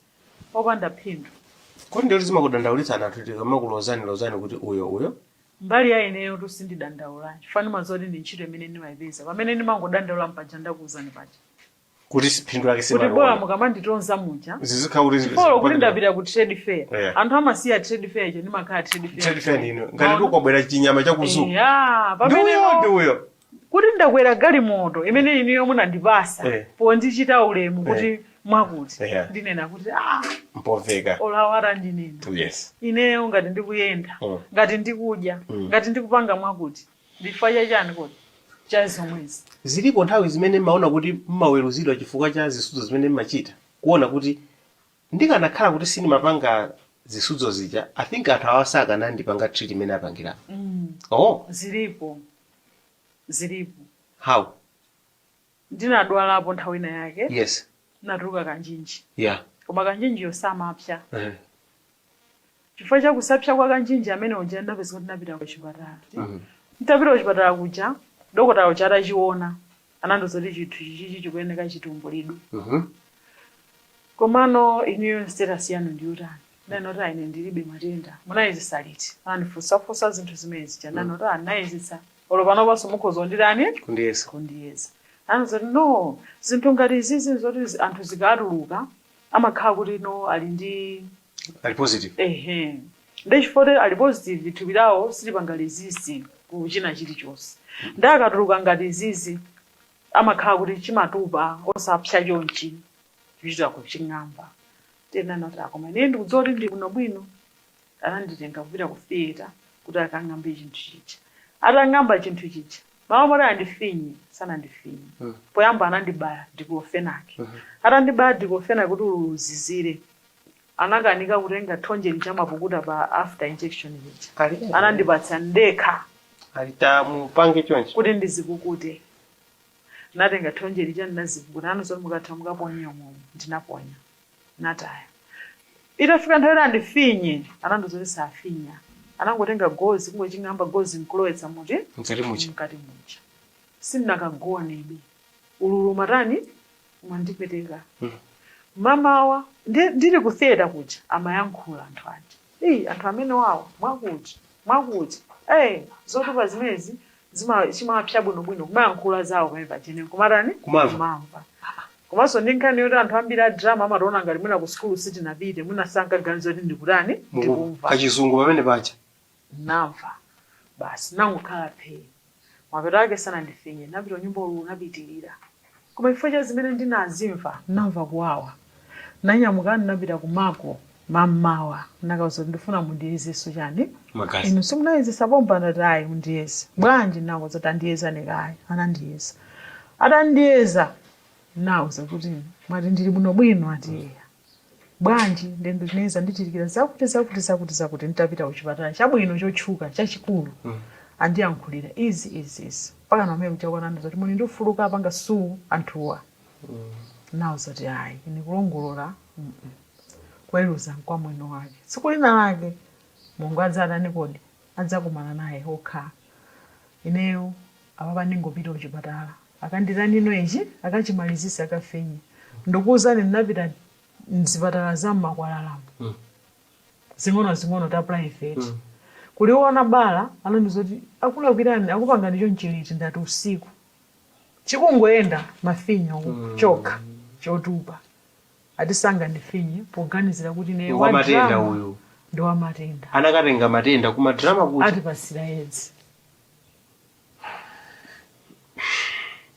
opanda phindu. Kodi ndiyoti zimakudandaulitsani anthu tikamakulozani lozani kuti uyo, uyo? Mbali ya ineyo tu sindidandaula, chifukwa ndimadziwa kuti ndi ntchito imene ndimayipeza. Pamene ndimangodandaula mpaja ndakuwuzani paja kuti phindu lake kuti bola simaliona. Mukamanditonza muja zizikhala kuti chifukwa kuti ndapita ku trade fair, anthu amasiya trade fair ija, ndimakhala trade fair. Trade fair nino ngati tukwabwera chinyama chakuzuka. Ya, ndi pamene uyo, ndi uyo. Kuti ndakwera galimoto imene iniyo munandipasa pondichita ulemu kuti mwakuti, ndinena kuti ah, mpoveka. Olawara ndinena ineyo ngati ndikuyenda, ngati ndikudya, ngati ndikupanga mwakuti, ndifa chachani kodi cha zomwezi? Zilipo nthawi zimene mmaona kuti mmaweruzidwa chifukwa cha zisudzo zimene mmachita, kuona kuti ndikanakhala kuti sindimapanga zisudzo zija, I think anthu awa sakanandipanga treat imene apangira? Oh. Zilipo, zilipo. How? Ndinadwalapo nthawi ina yake. Natuluka kanjinji. Koma kanjinjiyo samapsa. Chifukwa cha kusapsa kwa kanjinji amene uja, ndinapeza kuti ndinapita ku chipatala. Nditapita ku chipatala kuja, dokotala uja atachiona anandiuza kuti chinthu chichichi chikuyeneka chitumbulidwe. Komano inuyo status yanu ndiyotani? Ndinati ine ndilibe matenda. Munayezesa liti? Anandifunsafunsa zinthu zimene zija. Ndinati ah, ndinayezesa, olo panopanso mukhoza kunditani? Kundiyesa. Kundiyeza. Anazoti no, zinthu ngati izizi zoti anthu zikatuluka amakhala kuti no, ali ndi ali positive. Ehe, ndechifukwa ali positive, thupi lawo silipanga resist ku china chilichonse. Ndi akatuluka ngati izizi, amakhala kuti chimatupa osapsa chonchi, kuchita kuching'amba. Tena nati akoma ine ndikudziwa kuti ndi bwinobwino. Ananditenga kupita ku theatre kuti akang'ambe chinthu chija. Atang'amba chinthu chija, mawu moti andifinye sanandifinye. Poyamba anandibaya diclofenac. Atandibaya diclofenac kuti uluzizire, anakanika kutenga thonje lija amapukuta pa after injection lija. Anandipatsa ndekha. Alita mupange chonchi. Kuti ndizipukute. Natenga thonje lija, ndinazipukuta. Anazoti mukatha mukaponye umomo. Ndinaponya, nataya. Itafika nthawi yoti andifinye, anandizoti safinya, anangotenga gozi kungoching'amba gozi nkulowetsa muti? Mkati muja. Mkati muja. Sindinakagonebe, ululu matani, mwandipweteka. Mamawa ndili ku theatre kuja, amayankhula anthu aja, eyi, anthu amene wawa mwakuti mwakuti, eh, zotupa zimenezi chimapsa bwinobwino, kumayankhula zawo pamene pachene kumatani? Kumamva. Kumamva. Komanso ndi nkhani yoti anthu ambiri a drama amationa ngati mwina ku sukulu sitinapite, mwina sankaganiza kuti ndikutani, ndikumva. Kachizungu pamene paja. Namva basi, nangokhala phee. Mapeto ake sanandifinye, napita kunyumba, ululu unapitirira. Koma chifukwa cha zimene ndinazimva, ndinamva kuwawa. Ndinanyamuka ndinapita ku Mako mammawa, ndinakauza kuti ndifuna mundiyezenso chani? Magazi. Inu simunayezesa pompano? Ati ayi, mundiyeze. Bwanji? Ndinawauza kuti andiyezani kaye. Anandiyeza. Atandiyeza, ndinawauza kuti mwati ndili bwinobwino? Ati eya. Bwanji? Ndiye ndineza ndichitikira zakuti zakuti zakuti zakuti nditapita kuchipatala chabwino chotchuka chachikulu. Andiyankhulira izi izi izi. Mpaka namene kuja kwanandiuza kuti muli ndi ufulu kukapanga sue anthuwa. Ndinawauza kuti ayi, ine kulongolola kuweruza nkwa mwini wake. Tsiku lina lake Mulungu adzatani kodi? Adzakumana naye okha. Ineyo apapa ndingopita kuchipatala akanditanino ichi akachimalizise akafinye. Ndikuuzani, ndinapita mzipatala za mmakwalalamu zing'ono zing'ono ta private kuliona bala, anandiuza kuti akulakwirani, akupangani chonchi liti? Ndati usiku, chikungoyenda mafinya uku chokha chotupa. Ati sangandifinye poganizira kuti ine Wa matenda drama uyu. Ndi wamatenda. Anakatenga matenda kuma drama kuja. Atipasira Edzi.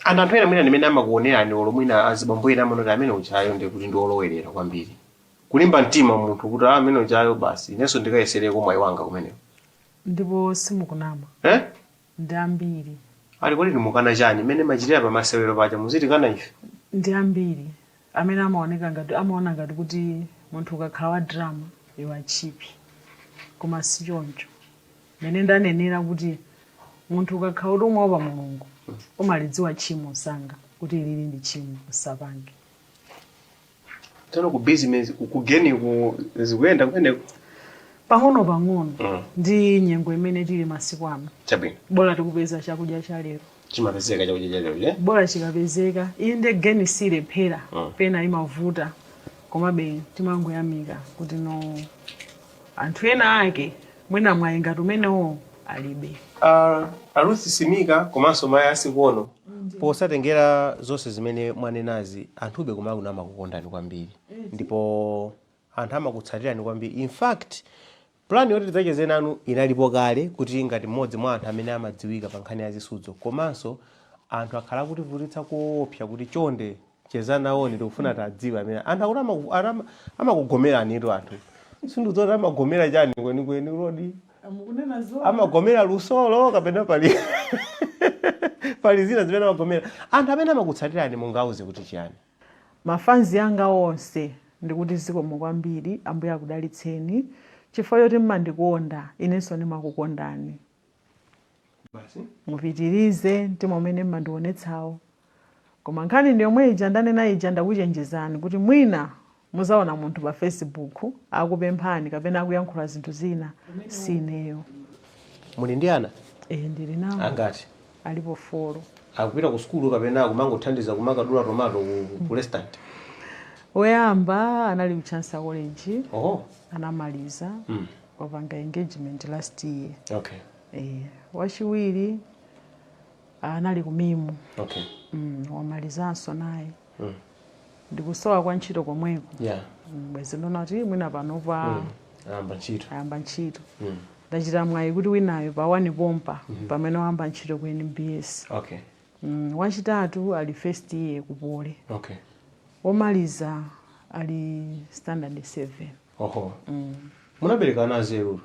Anthu ena mwina ndimene amakuonerani, olo mwina azibambo ena amanoti amene uchayo ndi kuti ndi olowerera kwambiri, kulimba mtima munthu kuti amene uchayo basi, inenso ndikayesereko mwayi wanga kumeneko. Ndipo simukunama. Eh? Ndi ambiri. Ali kodi nimukana chani imene machitira pamasewero paja muzitikana ife? Ndi ambiri amene amaoneka ngati, amaona ngati kuti munthu ukakhala wa drama you are cheap, koma si choncho. Mene ndanenera kuti munthu ukakhala kuti umaopa Mulungu, umalidziwa tchimo msanga kuti ilili ndi tchimo, usapange. Tsono ku business, ku geni ku zikuyenda kumeneko? Pang'ono pang'ono. Ndi nyengo imene tili masiku ano. Bola tikupeza chakudya cha lero. Chimapezeka chakudya cha lero, eh? Bola chikapezeka. Inde, geni silephera. Pena imavuta, komabe timangoyamika kuti no, anthu ena ake mwina mwayi ngati umenewo alibe. A Ruth Simika komanso mayi asikono, posatengera zonse zimene mwanenazi, anthube kumakuno amakukondani kwambiri ndipo anthu amakutsatirani kwambiri. In fact, plan yoti tidzacheze nanu inalipo kale, kuti ngati mmodzi mwa anthu amene amadziwika pa nkhani ya zisudzo, komanso anthu akhala akutivutitsa koopsa kuti chonde cheza nawoni, tikufuna tadziwe amene anthu akuti amakugomeranitu. Anthu sindidzoti amagomera chani kwenikweni kodi? Amagomera lusolo kapena pali zina zimene amagomera? Anthu amene amakutsatirani mungauze kuti chiyani? Mafanzi anga onse, ndikuti zikomo kwambiri. Ambuye akudalitseni chifukwa choti mmandikonda, inenso ndimakukondani. Basi. Mupitirize mtima umene mmandionetsawo, koma nkhani ndi yomwe ija ndanena ija. Ndakuchenjezani kuti mwina muzaona munthu pa Facebook akupemphani kapena akuyankhula zinthu zina, si ineyo. Muli ndi ana? E, ndili nawo. Angati? Alipo 4. Akupita ku sukulu kapena kumangothandiza kumakadula tomato ku restaurant? Woyamba anali ku Chancellor College. Oh. Anamaliza, wapanga engagement last year. E, wachiwiri anali ku MIM. Wamalizanso naye. Ndikusowa kwa ntchito komweko. Bwezi ndona kuti mwina panopa Ayamba ntchito. Ayamba ntchito. Ndachita mwayi kuti winayo pa 1 pompa pamene wayamba ntchito ku NBS. Wachitatu ali first year ku Poly. Womaliza ali standard 7. Oho, munabereka ana anzeru.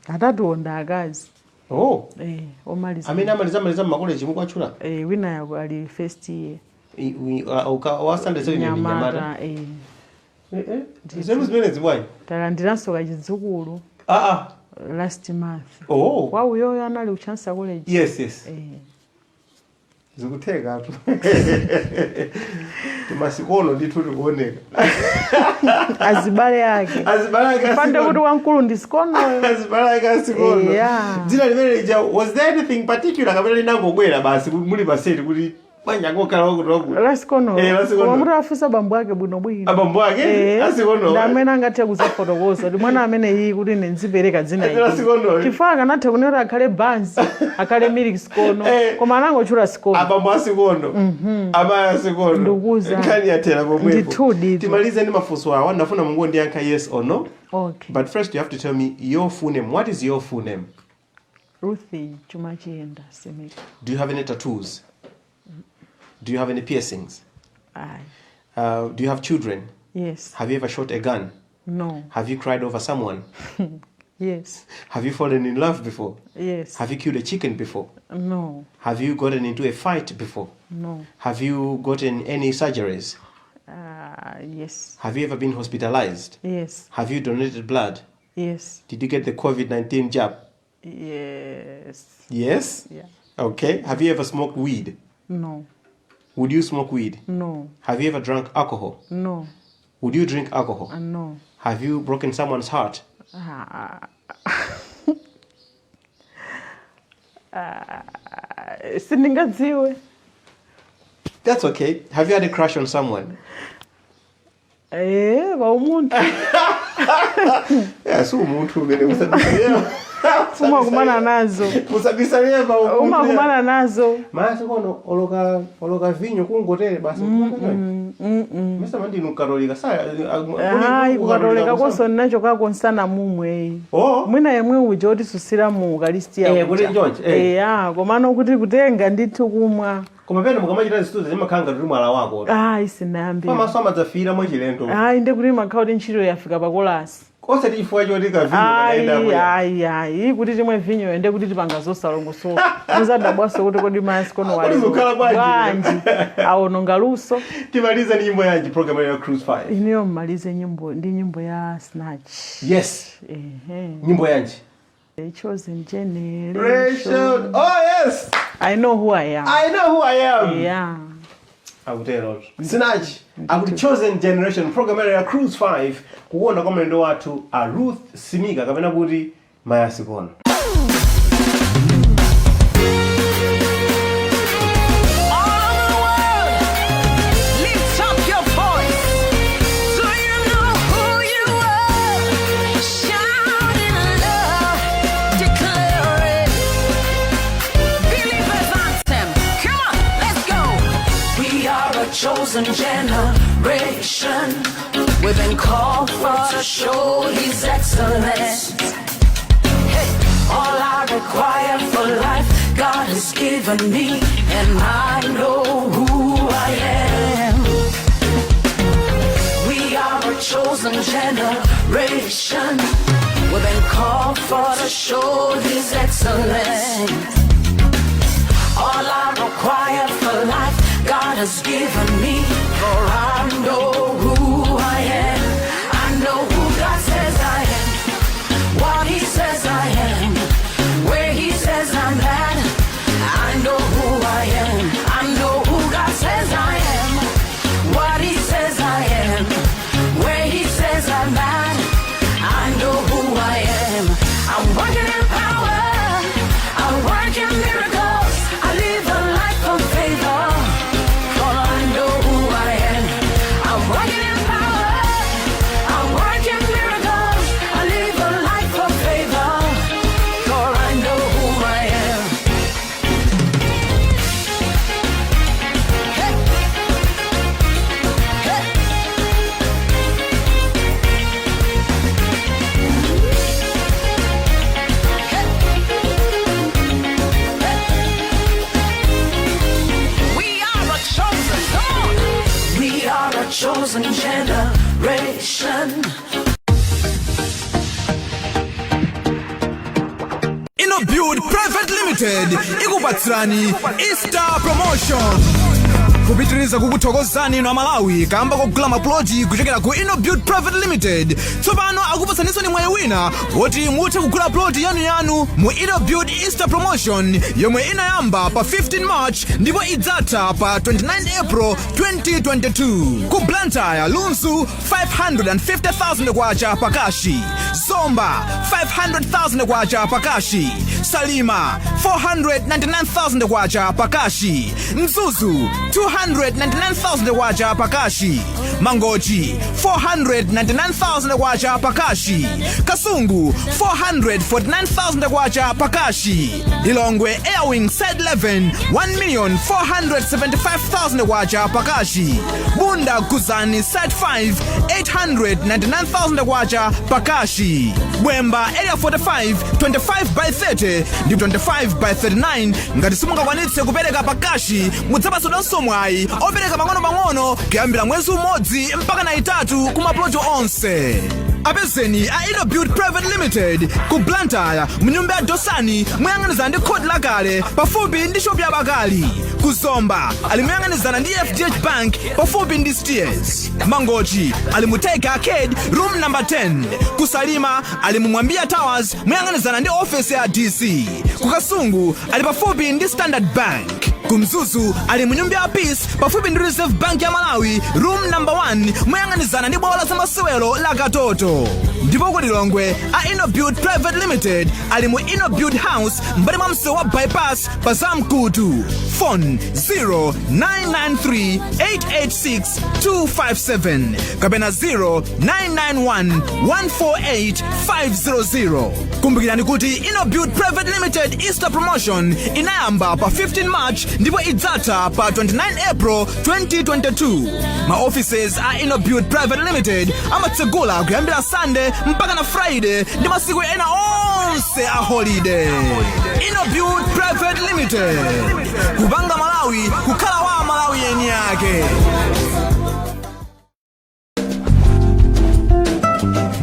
Atatuwo ndi akazi. Oh. Eh, omaliza. Amene amaliza maliza mmakoleji mukwatchula? Eh, winayo ali first year. Wa standard 7 ndi nyamata? Nyamata, eh. Eh, eh, nzeru zimene zibwanyi. Talandiranso kachidzukulu last month. Oh. Kwa uyoyo anali ku Chancellor College. Yes. Eh. Zikuthekatu, timasikono ndithu tikuoneka. Azibale ake. Azibale ake pande asikono. Kuti wamkulu ndi sikonoyo. Azibale ake asikono. Yeah. Dzina limene lija, was there anything particular kapena linangobwera basi muli pa set kuti bwanyangokhala wakuti wakuti? Lasikono. Eh, lasikono. Koma mutawafunsa bambo ake bwinobwino. Abambo ake? Eh, Asikono. ndi amene angathe kuzafotokoza kuti mwana amene iyi kuti ine nzipereka dzina Dzina ili. Sikono. Chifukwa akanatha kunena akhale Banzi, akhale Milk Sikono, Eh. koma anangotchula Sikono. Abambo asikono, amayi asikono. Ndikuza. Nkhani yathera pomwepo. Ndithudi. Timalize ndi mafunso awa, ndafuna mungondiyankha yes or no. Okay. But first you have to tell me your full name. What is your full name? Ruth Chumachiyenda Simika. Do you have any tattoos? Do you have any piercings? Ayi. Do you have children? Yes. Have you ever shot a gun? No. Have you cried over someone? Yes. Have you fallen in love before? Yes. Have you killed a chicken before? No. Have you gotten into a fight before? No. Have you gotten any surgeries? Yes. Have you ever been hospitalized? Yes. Have you donated blood? Yes. Did you get the COVID-19 jab? Yes. Yes? Yeah. Okay. Have you ever smoked weed? No. Would you smoke weed? No. Have you ever drunk alcohol? No. Would you drink alcohol? No. Have you broken someone's heart? Ah. Ah, sindingadziwe. That's okay. Have you had a crush on someone? Eh, paumunthu. Yeah, si umunthu umene musabisalire. Umakumana nazo. Musabisalire pa umunthu. Umakumana nazo. Masi kono oloka oloka vinyo kungotere basi. Mesa mandinu Katolika sa. Hayi, kukatolika konso ndinachokako nsana mumwe. Oh. Mwina yemwe uja otisusira mu ukalistia. Eh, kuti njonje, eh. Eya, komano kuti kutenga ndithu kumwa. Koma pena mukamachita zinthuzi zimakhala ngati mwala wako. Ayi, sinayambira. Pamaso amadzafira mwachilendo. Ayi, ndekuti makhala kuti ntchito yafika pakolasi. Osati chifukwa choti kavinyo Ayi, kanaenda. ayi, ayi, kuti timwe vinyo ende kuti tipanga zosalongosoka. Muzadabwaso kuti kodi mayi kono Kodi zikukhala bwanji? bwanji awononga luso. Timalize ndi nyimbo yanji program ya Cruise 5? Ineyo mmalize nyimbo ndi nyimbo ya Snatch. Yes. Ehe. Nyimbo yanji? The Chosen Generation. Rachel. Oh yes. I know who I am. I know who I am. Yeah. Akutero Sinach akuti Chosen Generation, program ya Cruise 5, kuona kwa mlendo wathu a Ruth Simika kapena kuti Mayasikono. All over the world, lift up your voice. Do you know who you are? Shout in love, declare it. Believers anthem. Come on, let's go. We are a chosen generation. We've been called for to show His excellence. Hey, all I require for life, God has given me, and I know who I am. We are a chosen generation. We've been called for to show His excellence. All I require for life, God has given me, for I know who I am. I know who God says I am, what He says I am, where He says I'm at. I know who I am. I know who God says I am, what He says I am, where He says I'm at. I know who I am. I'm working in power. I work in miracles. I live a life of favor. For I know who I am. I'm working in power. I work in miracles. I live a life of favor. For I know who I am. Hey. Hey. Hey. We are a chosen, come on. We are a chosen generation. Innobuild Private Limited ikupatsirani Easter promotion kupitiriza kukuthokozani inu Amalawi kamba kogula maploti kuchokera ku Innobuild Private Limited. Tsopano akupatsaninso ni mwayi wina woti muthe kugula ploti yanuyanu mu Innobuild Easter promotion yomwe inayamba pa 15 March ndipo idzatha pa 29 April 2022. Ku Blantyre, Lunzu, 550,000 kwacha pakashi, Zomba, 500,000 kwacha pakashi, Salima, 499,000 kwacha pakashi, Mzuzu, 299,000 kwacha pakashi, Mangochi, 499,000 kwacha pakashi, Kasungu, 449,000 kwacha pakashi, Lilongwe Airwing Side 11, 1,475,000 kwacha pakashi, Bunda Kuzani Side 5, 899,000 kwacha pakashi. Bwemba Area 45, 25 by 30 ndi 25 by 39. Ngati simungakwanitse kupereka pa cash, mudzapatsidwanso mwayi opereka pang'ono-pang'ono kuyambira mwezi umodzi mpaka na 3 ku maploti onse. Apezeni a Innobuild Private Limited ku Blantyre, mnyumba ya Dosani, moyang'anizana ndi khoti lakale, pafupi ndi shopu ya Bakali. Ku Zomba ali moyang'anizana ndi FDH Bank, pafupi ndi Steers. Mangochi ali mu Tiger Arcade, room number 10. Ku Salima ali mu Mwambia Towers, moyang'anizana ndi ofesi ya DC. Ku Kasungu ali pafupi ndi Standard Bank. Ku Mzuzu ali mu nyumba ya Peace, pafupi ndi Reserve Bank ya Malawi, room number 1, moyang'anizana ndi bwalo la zamasewero la Katoto. Ndipo ku Lilongwe a Innobuild Private Limited ali mu Innobuild House, mbali mwa msewu wa Bypass pa Zamkutu. Phone 0993 886 257 kapena 0991 148 500. Kumbukirani kuti Innobuild Private Limited Easter Promotion inayamba pa 15 March ndipo idzatha pa 29 April 2022. Ma offices a Innobuild Private Limited amatsegula kuyambira Sunday mpaka na Friday ndi masiku ena onse a holiday. Innobuild Private Limited, kupanga Malawi kukhala wa Malawi eni yake.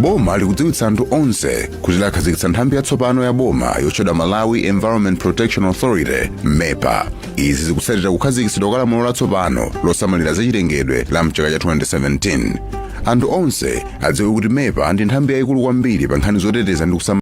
Boma likudziwitsa anthu onse kuti lakhazikitsa nthambi yatsopano ya boma yotchedwa Malawi Environment Protection Authority, MEPA. Izi zikutsatira kukhazikitsidwa kwa lamulo latsopano losamalira zachilengedwe la mchaka cha 2017. Anthu onse adziwe kuti MEPA ndi nthambi yayikulu kwambiri pa nkhani zoteteza ndi kusamala